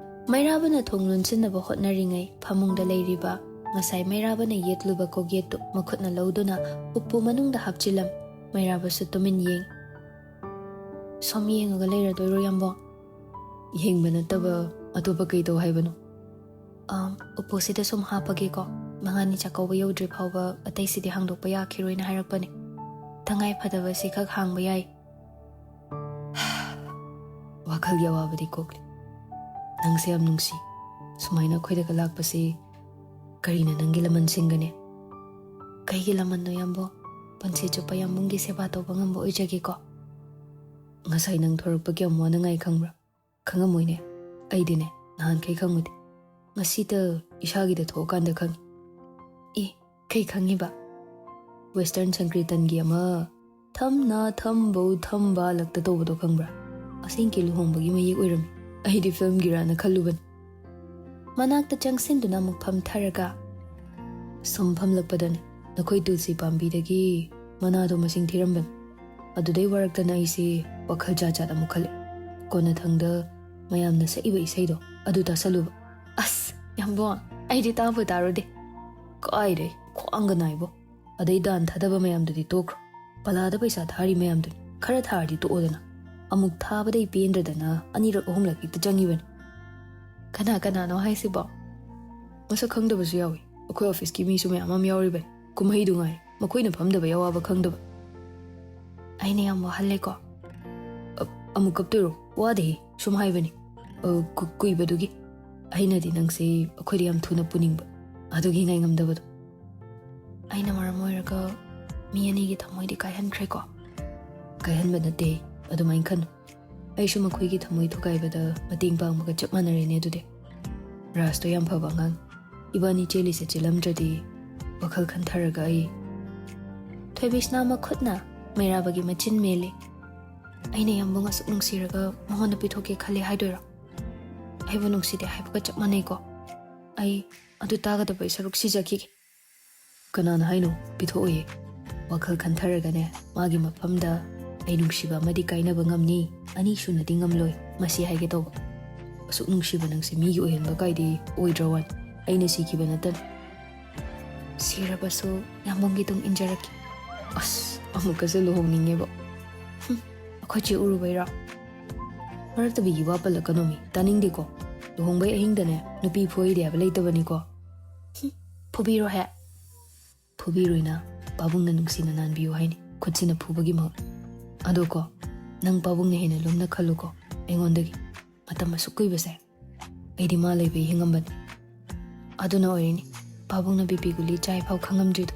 ꯃꯩꯔꯥꯕꯅ ꯊꯣꯡ ꯂꯣꯟꯁꯤꯟꯅꯕ ꯍꯣꯠꯅꯔꯤꯉꯩ ꯐꯃꯨꯡꯗ ꯂꯩꯔꯤꯕ ꯉꯁꯥꯏ ꯃꯩꯔꯥꯕꯅ ꯌꯦꯠꯂꯨꯕ ꯀꯣꯛꯌꯦꯠꯇꯨ ꯃꯈꯨꯠꯅ ꯂꯧꯗꯨꯅ ꯎꯄꯨ ꯃꯅꯨꯡꯗ ꯍꯥꯞꯆꯤꯜꯂꯝꯃꯤ꯫ ꯃꯩꯔꯥꯕꯁꯨ ꯇꯨꯃꯤꯟ ꯌꯦꯡ꯫ ꯁꯨꯝ ꯌꯦꯡꯉꯒ ꯂꯩꯔꯗꯣꯏꯔꯣ, ꯌꯥꯝꯕꯣ? ꯌꯦꯡꯕ ꯅꯠꯇꯕ ꯑꯇꯣꯞꯄ ꯀꯩ ꯇꯧ ꯍꯥꯏꯕꯅꯣ? ꯑꯥ, ꯎꯄꯨꯁꯤꯗ ꯁꯨꯝ ꯍꯥꯞꯄꯒꯦꯀꯣ꯫ ꯃꯉꯥꯅꯤ ꯆꯥꯛꯀꯧꯕ ꯌꯧꯗ꯭ꯔꯤ ꯐꯥꯎꯕ ꯑꯇꯩꯁꯤꯗꯤ ꯍꯥꯡꯗꯣꯛꯄ ꯌꯥꯈꯤꯔꯣꯏꯅ ꯍꯥꯏꯔꯛꯄꯅꯦ꯫ ꯇꯉꯥꯏ ꯐꯗꯕꯁꯤ ꯈꯛ ꯍꯥꯡꯕ ꯌꯥꯏ꯫ ꯋꯥꯈꯜꯒꯤ ꯑꯋꯥꯕꯗꯤ ꯀꯣꯛꯂꯤ꯫ ꯅꯪꯁꯦ ꯌꯥꯝ ꯅꯨꯡꯁꯤ꯫ ꯁꯨꯃꯥꯏꯅ ꯑꯩꯈꯣꯏꯗꯒ ꯂꯥꯛꯄꯁꯤ ꯀꯔꯤꯅ ꯅꯪꯒꯤ ꯂꯃꯟ ꯁꯤꯡꯒꯅꯤ? ꯀꯩꯒꯤ ꯂꯃꯟꯅꯣ, ꯌꯥꯝꯕꯣ? ꯄꯨꯟꯁꯤ ꯆꯨꯞꯄ ꯌꯥꯝꯕꯨꯡꯒꯤ ꯁꯦꯕꯥ ꯇꯧꯕ ꯉꯝꯕ ꯑꯣꯏꯖꯒꯦꯀꯣ꯫ ꯉꯁꯥꯏ ꯅꯪ ꯊꯣꯔꯛꯄ ꯀꯌꯥꯝ ꯋꯥꯅꯉꯥꯏ ꯈꯪꯕ꯭ꯔꯥ? ꯈꯪꯉꯝꯃꯣꯏꯅꯦ꯫ ꯑꯩꯗꯤꯅꯦ, ꯅꯍꯥꯟꯈꯩ ꯈꯪꯉꯨꯗꯦ꯫ ꯉꯁꯤꯇ ꯏꯁꯥꯒꯤꯗ ꯊꯣꯛꯑꯀꯥꯟꯗ ꯈꯪꯉꯤ꯫ ꯑꯦ, ꯀꯩ ꯈꯪꯉꯤꯕ? ꯋꯦꯁꯇꯔꯟ ꯁꯪꯀ꯭ꯔꯤꯇꯟꯒꯤ ꯑꯃ ꯊꯝꯅ ꯊꯝꯕꯧ ꯊꯝꯕ ꯂꯛꯇ ꯇꯧꯕꯗꯣ ꯈꯪꯕ꯭ꯔꯥ? ꯑꯁꯦꯡꯀꯤ ꯂꯨꯍꯣꯡꯕꯒꯤ ꯃꯌꯦꯛ ꯑꯣꯏꯔꯝꯃꯤ꯫ ꯑꯩꯗꯤ ꯐꯤꯂꯝꯒꯤꯔꯥꯅ ꯈꯜꯂꯨꯕꯅꯤ꯫ ꯃꯅꯥꯛꯇ ꯆꯪꯁꯤꯟꯗꯨꯅ ꯑꯃꯨꯛ ꯐꯝꯊꯔꯒ, ꯁꯨꯝ ꯐꯝꯂꯛꯄꯗꯅꯦ, ꯅꯈꯣꯏ ꯇꯨꯜꯁꯤ ꯄꯥꯝꯕꯤꯗꯒꯤ ꯃꯅꯥꯗꯣ ꯃꯁꯤꯡ ꯊꯤꯔꯝꯕꯅꯤ꯫ ꯑꯗꯨꯗꯩ ꯋꯥꯔꯛꯇꯅ ꯑꯩꯁꯦ ꯋꯥꯈꯜ ꯖꯥꯠ ꯖꯥꯠ ꯑꯃꯨꯛ ꯈꯜꯂꯦ꯫ ꯀꯣꯟꯅꯊꯪꯗ ꯃꯌꯥꯝꯅ ꯁꯛꯏꯕ ꯏꯁꯩꯗꯣ ꯑꯗꯨ ꯇꯥꯁꯜꯂꯨꯕ꯫ ꯑꯁ, ꯌꯥꯝꯕꯣ, ꯑꯩꯗꯤ ꯇꯥꯕꯨ ꯇꯥꯔꯨꯗꯦ꯫ ꯀꯥꯏꯗꯩ ꯈ꯭ꯋꯥꯡꯒ ꯅꯥꯏꯕꯣ꯫ ꯑꯗꯩ ꯗꯥꯟ ꯊꯥꯗꯕ ꯃꯌꯥꯝꯗꯨꯗꯤ ꯇꯣꯛꯈ꯭ꯔꯣ꯫ ꯄꯂꯥꯗ ꯄꯩꯁꯥ ꯊꯥꯔꯤ ꯃꯌꯥꯝꯗꯨꯅꯤ꯫ ꯈꯔ ꯊꯥꯔꯗꯤ ꯇꯣꯛꯑꯣꯗꯅ꯫ ꯑꯃꯨꯛ ꯊꯥꯕꯗꯩ ꯄꯦꯟꯗ꯭ꯔꯗꯅ ꯑꯅꯤꯔꯛ ꯑꯍꯨꯝꯂꯛ ꯍꯦꯛꯇ ꯆꯪꯉꯤꯕꯅꯤ꯫ ꯀꯅꯥ ꯀꯅꯥꯅꯣ ꯍꯥꯏꯁꯤꯕꯣ? ꯃꯁꯛ ꯈꯪꯗꯕꯁꯨ ꯌꯥꯎꯏ꯫ ꯑꯩꯈꯣꯏ ꯑꯣꯐꯤꯁꯀꯤ ꯃꯤꯁꯨ ꯃꯌꯥꯝ ꯑꯃ ꯌꯥꯎꯔꯤꯕꯅꯤ꯫ ꯀꯨꯝꯍꯩꯗꯨ ꯉꯥꯏ꯫ ꯃꯈꯣꯏꯅ ꯐꯝꯗꯕꯩ ꯑꯋꯥꯕ ꯈꯪꯗꯕ꯫ ꯑꯩꯅ ꯌꯥꯝ ꯋꯥꯍꯜꯂꯦꯀꯣ? ꯑ-, ꯑꯃꯨꯛ ꯀꯞꯇꯣꯏꯔꯣ? ꯋꯥꯗꯦꯍꯦ, ꯁꯨꯝ ꯍꯥꯏꯕꯅꯤ꯫ ꯑ, ꯀꯨ-, ꯀꯨꯏꯕꯗꯨꯒꯤ꯫ ꯑꯩꯅꯗꯤ ꯅꯪꯁꯦ ꯑꯩꯈꯣꯏꯗ ꯌꯥꯝ ꯊꯨꯅ ꯄꯨꯅꯤꯡꯕ꯫ ꯑꯗꯨꯒꯤ ꯉꯥꯏꯉꯝꯗꯕꯗꯣ꯫ ꯑꯩꯅ ꯃꯔꯝ ꯑꯣꯏꯔꯒ ꯃꯤ ꯑꯅꯤꯒꯤ ꯊꯃꯣꯏꯗꯤ ꯀꯥꯏꯍꯟꯈ꯭ꯔꯦꯀꯣ? ꯀꯥꯏꯍꯟꯕ ꯅꯠꯇꯦ, ꯑꯗꯨꯃꯥꯏꯅ ꯈꯟꯅꯨ꯫ ꯑꯩꯁꯨ ꯃꯈꯣꯏꯒꯤ ꯊꯃꯣꯏ ꯊꯨꯒꯥꯏꯕꯗ ꯃꯇꯦꯡ ꯄꯥꯡꯕꯒ ꯆꯞ ꯃꯥꯟꯅꯔꯦꯅꯦ ꯑꯗꯨꯗꯤ꯫ ꯔꯥꯖꯇꯣ ꯌꯥꯝ ꯐꯕ ꯑꯉꯥꯡ꯫ ꯏꯕꯥꯅꯤ ꯆꯦꯜꯂꯤꯁꯦ ꯆꯦꯜꯂꯝꯗ꯭ꯔꯗꯤ ꯋꯥꯈꯜ ꯈꯟꯊꯔꯒ ꯑꯩ꯫ ꯊꯣꯏꯕꯤꯁꯅꯥ ꯃꯈꯨꯠꯅ ꯃꯩꯔꯥꯕꯒꯤ ꯃꯆꯤꯟ ꯃꯦꯜꯂꯤ꯫ ꯑꯩꯅ ꯌꯥꯝꯕꯨꯡ ꯑꯁꯨꯛ ꯅꯨꯡꯁꯤꯔꯒ ꯃꯉꯣꯟꯗ ꯄꯤꯊꯣꯛꯀꯦ ꯈꯜꯂꯤ ꯍꯥꯏꯗꯣꯏꯔꯣ? ꯑꯩꯕꯨ ꯅꯨꯡꯁꯤꯗꯦ ꯍꯥꯏꯕꯒ ꯆꯞ ꯃꯥꯟꯅꯩꯀꯣ? ꯑꯩ ꯑꯗꯨ ꯇꯥꯒꯗꯕ ꯑꯩ ꯁꯔꯨꯛ ꯁꯤꯖꯈꯤꯒꯦ꯫ ꯀꯅꯥꯅ ꯍꯥꯏꯅꯣ? ꯄꯤꯊꯣꯛꯑꯣꯏꯌꯦ꯫ ꯋꯥꯈꯜ ꯈꯟꯊꯔꯒꯅꯦ, ꯃꯥꯒꯤ ꯃꯐꯝꯗ ꯑꯩ ꯅꯨꯡꯁꯤꯕ ꯑꯃꯗꯤ ꯀꯥꯏꯅꯕ ꯉꯝꯅꯤ, ꯑꯅꯤꯁꯨꯅꯗꯤ ꯉꯝꯂꯣꯏ꯫ ꯃꯁꯤ ꯍꯥꯏꯒꯦ ꯇꯧꯕ꯫ ꯑꯁꯨꯛ ꯅꯨꯡꯁꯤꯕ ꯅꯪꯁꯦ ꯃꯤꯒꯤ ꯑꯣꯏꯍꯟꯕ ꯀꯥꯏꯗꯤ ꯑꯣꯏꯗ꯭ꯔ ꯋꯥꯅꯤ꯫ ꯑꯩꯅ ꯁꯤꯈꯤꯕ ꯅꯠꯇꯅ꯫ ꯁꯤꯔꯕꯁꯨ ꯌꯥꯝꯕꯨꯡꯒꯤ ꯇꯨꯡ ꯏꯟꯖꯔꯛꯀꯦ꯫ ꯑꯁ, ꯑꯃꯨꯛꯀꯁꯨ ꯂꯨꯍꯣꯡꯅꯤꯡꯉꯦꯕ꯫ ꯍꯨꯝ, ꯑꯩꯈꯣꯏ ꯆꯦ ꯎꯔꯨꯕꯩꯔꯣ? ꯃꯔꯛꯇꯕꯤꯒꯤ ꯋꯥ ꯄꯜꯂꯛꯀꯅꯣꯃꯤ, ꯇꯥꯅꯤꯡꯗꯦꯀꯣ꯫ ꯂꯨꯍꯣꯡꯕꯩ ꯑꯍꯤꯡꯗꯅꯦ, ꯅꯨꯄꯤ ꯐꯨꯏꯗꯦ ꯍꯥꯏꯕ ꯂꯩꯇꯕꯅꯤꯀꯣ꯫ ꯍꯨꯝ, ꯐꯨꯕꯤꯔꯣꯍꯦ꯫ ꯐꯨꯕꯤꯔꯣꯏꯅ, ꯄꯥꯕꯨꯡꯅ ꯅꯨꯡꯁꯤꯅ ꯅꯥꯟꯕꯤꯌꯨ ꯍꯥꯏꯅꯤ, ꯈꯨꯠꯁꯤꯅ ꯐꯨꯕꯒꯤ ꯃꯍꯨꯠ꯫ ꯑꯗꯣ ꯀꯣ, ꯅꯪ ꯄꯥꯕꯨꯡꯅ ꯍꯦꯟꯅ ꯂꯨꯝꯅ ꯈꯜꯂꯨꯀꯣ ꯑꯩꯉꯣꯟꯗꯒꯤ꯫ ꯃꯇꯝ ꯑꯁꯨꯛ ꯀꯨꯏꯕꯁꯦ ꯑꯩꯗꯤ ꯃꯥ ꯂꯩꯕꯩ ꯍꯤꯡꯉꯝꯕꯅꯤ꯫ ꯑꯗꯨꯅ ꯑꯣꯏꯔꯤꯅꯤ ꯄꯥꯕꯨꯡꯅ ꯕꯤ ꯄꯤ ꯒꯨꯂꯤ ꯆꯥꯏ ꯐꯥꯎ ꯈꯪꯉꯝꯗ꯭ꯔꯤꯗꯣ꯫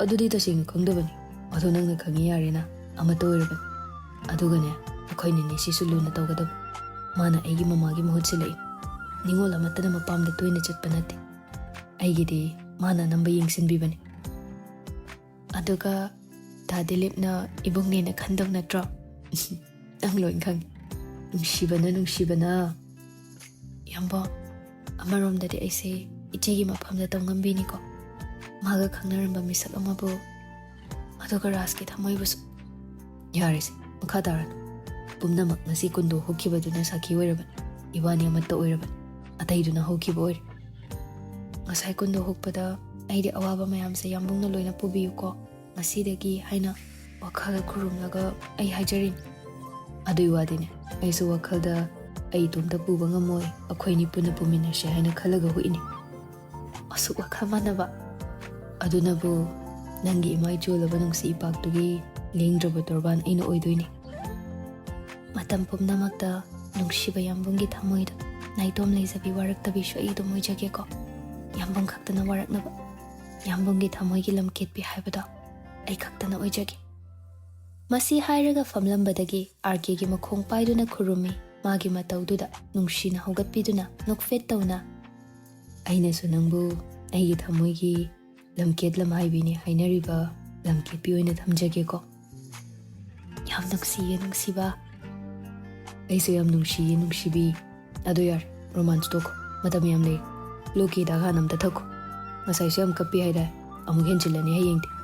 ꯑꯗꯨꯗꯤ ꯇꯁꯦꯡꯅ ꯈꯪꯗꯕꯅꯤ, ꯑꯗꯣ ꯅꯪꯅ ꯈꯪꯉꯤ ꯌꯥꯔꯦꯅ, ꯑꯃꯠꯇ ꯑꯣꯏꯔꯕꯅꯤ꯫ ꯑꯗꯨꯒꯅꯦ, ꯑꯩꯈꯣꯏ ꯅꯤꯅꯦꯁꯤꯁꯨ ꯂꯨꯅ ꯇꯧꯒꯗꯕ꯫ ꯃꯥꯅ ꯑꯩꯒꯤ ꯃꯃꯥꯒꯤ ꯃꯍꯨꯠ ꯁꯤꯜꯂꯛꯏ꯫ ꯅꯤꯉꯣꯜ ꯑꯃꯠꯇꯅ ꯃꯄꯥꯝꯗ ꯇꯣꯏꯅ ꯆꯠꯄ ꯅꯠꯇꯦ꯫ ꯑꯩꯒꯤꯗꯤ ꯃꯥꯅ ꯑꯅꯝꯕ ꯌꯦꯡꯁꯤꯟꯕꯤꯕꯅꯤ꯫ ꯑꯗꯨꯒ ꯗꯥ ꯗꯤꯂꯤꯞꯅ ꯏꯕꯨꯡꯅꯦꯅ ꯈꯟꯗꯧ ꯅꯠꯇ꯭ꯔꯣ? ꯅꯪ ꯂꯣꯏ ꯈꯪꯉꯤ꯫ ꯅꯨꯡꯁꯤꯕꯅ, ꯅꯨꯡꯁꯤꯕꯅ꯫ ꯌꯥꯝꯕꯣ, ꯑꯃꯔꯣꯝꯗꯗꯤ ꯑꯩꯁꯦ ꯏꯆꯦꯒꯤ ꯃꯐꯝꯗ ꯇꯧꯉꯝꯕꯤꯅꯤꯀꯣ꯫ ꯃꯥꯒ ꯈꯪꯅꯔꯝꯕ ꯃꯤꯁꯛ ꯑꯃꯕꯨ ꯑꯗꯨꯒ ꯔꯥꯖꯀꯤ ꯊꯃꯣꯏꯕꯨꯁꯨ꯫ ꯌꯥꯔꯦꯁꯦ, ꯃꯈꯥ ꯇꯥꯔꯅꯨ꯫ ꯄꯨꯝꯅꯃꯛ ꯉꯁꯤ ꯀꯨꯟꯗꯣ ꯍꯨꯛꯈꯤꯕꯗꯨꯅ ꯁꯥꯈꯤ ꯑꯣꯏꯔꯕꯅꯤ꯫ ꯏꯕꯥꯅꯤ ꯑꯃꯠꯇ ꯑꯣꯏꯔꯕꯅꯤ꯫ ꯑꯇꯩꯗꯨꯅ ꯍꯧꯈꯤꯕ ꯑꯣꯏꯔꯦ꯫ ꯉꯁꯥꯏ ꯀꯨꯟꯗꯣ ꯍꯨꯛꯄꯗ ꯑꯩꯗꯤ ꯑꯋꯥꯕ ꯃꯌꯥꯝꯁꯦ ꯌꯥꯝꯕꯨꯡꯅ ꯂꯣꯏꯅ ꯄꯨꯕꯤꯌꯨꯀꯣ꯫ ꯉꯁꯤꯗꯒꯤ ꯍꯥꯏꯅ ꯋꯥꯈꯜꯗ ꯈꯨꯔꯨꯝꯂꯒ ꯑꯩ ꯍꯥꯏꯖꯔꯤꯅꯤ꯫ ꯑꯗꯨꯒꯤ ꯋꯥꯗꯤꯅꯦ, ꯑꯩꯁꯨ ꯋꯥꯈꯜꯗ ꯑꯩ ꯏꯇꯣꯝꯇ ꯄꯨꯕ ꯉꯝꯃꯣꯏ, ꯑꯩꯈꯣꯏꯅꯤ ꯄꯨꯟꯅ ꯄꯨꯃꯤꯟꯅꯁꯦ ꯍꯥꯏꯅ ꯈꯜꯂꯒ ꯍꯨꯛꯏꯅꯤ꯫ ꯑꯁꯨꯛ ꯋꯥꯈꯜ ꯃꯥꯟꯅꯕ꯫ ꯑꯗꯨꯅꯕꯨ ꯅꯪꯒꯤ ꯏꯃꯥ ꯏꯆꯣꯜꯂꯕ ꯅꯨꯡꯁꯤ ꯏꯄꯥꯛꯇꯨꯒꯤ ꯂꯦꯡꯗ꯭ꯔꯕ ꯇꯣꯔꯕꯥꯟ ꯑꯩꯅ ꯑꯣꯏꯗꯣꯏꯅꯤ꯫ ꯃꯇꯝ ꯄꯨꯝꯅꯃꯛꯇ ꯅꯨꯡꯁꯤꯕ ꯌꯥꯝꯕꯨꯡꯒꯤ ꯊꯃꯣꯏꯗ ꯅꯥꯏꯇꯣꯝ ꯂꯩꯖꯕꯤ ꯋꯥꯔꯛꯇꯕꯤꯁꯨ ꯑꯩ ꯑꯗꯨꯝ ꯑꯣꯏꯖꯒꯦꯀꯣ꯫ ꯌꯥꯝꯕꯨꯡ ꯈꯛꯇꯅ ꯋꯥꯔꯛꯅꯕ, ꯌꯥꯝꯕꯨꯡꯒꯤ ꯊꯃꯣꯏꯒꯤ ꯂꯝꯀꯦꯠꯄꯤ ꯍꯥꯏꯕꯗꯣ ꯑꯩ ꯈꯛꯇꯅ ꯑꯣꯏꯖꯒꯦ꯫ ꯃꯁꯤ ꯍꯥꯏꯔꯒ ꯐꯝꯂꯝꯕꯗꯒꯤ ꯑꯥꯔ ꯀꯦꯒꯤ ꯃꯈꯣꯡ ꯄꯥꯏꯗꯨꯅ ꯈꯨꯔꯨꯝꯃꯤ꯫ ꯃꯥꯒꯤ ꯃꯇꯧꯗꯨꯗ ꯅꯨꯡꯁꯤꯅ ꯍꯧꯒꯠꯄꯤꯗꯨꯅ ꯅꯣꯛꯐꯦꯠ ꯇꯧꯅ, "ꯑꯩꯅꯁꯨ ꯅꯪꯕꯨ ꯑꯩꯒꯤ ꯊꯃꯣꯏꯒꯤ ꯂꯝꯀꯦꯠ ꯂꯝꯍꯥꯏꯕꯤꯅꯤ ꯍꯥꯏꯅꯔꯤꯕ ꯂꯝꯀꯦꯠꯄꯤ ꯑꯣꯏꯅ ꯊꯝꯖꯒꯦꯀꯣ꯫" ꯌꯥꯝ ꯅꯨꯡꯁꯤꯌꯦ ꯅꯨꯡꯁꯤꯕ꯫ ꯑꯩꯁꯨ ꯌꯥꯝ ꯅꯨꯡꯁꯤꯌꯦ ꯅꯨꯡꯁꯤꯕꯤ꯫ ꯑꯗꯨ ꯌꯥꯔꯦ, ꯔꯣꯃꯥꯟꯁ ꯇꯣꯛꯈꯣ, ꯃꯇꯝ ꯌꯥꯝ ꯂꯩ꯫ ꯂꯣꯛꯀꯤ ꯍꯤꯗꯥꯛ ꯍꯥꯟꯅ ꯑꯝꯇ ꯊꯛꯈꯣ꯫ ꯉꯁꯥꯏꯁꯨ ꯌꯥꯝ ꯀꯞꯄꯤ ꯍꯥꯏꯗꯥꯏ? ꯑꯃꯨꯛ ꯍꯦꯟꯖꯤꯜꯂꯅꯤ ꯍꯌꯦꯡꯗꯤ꯫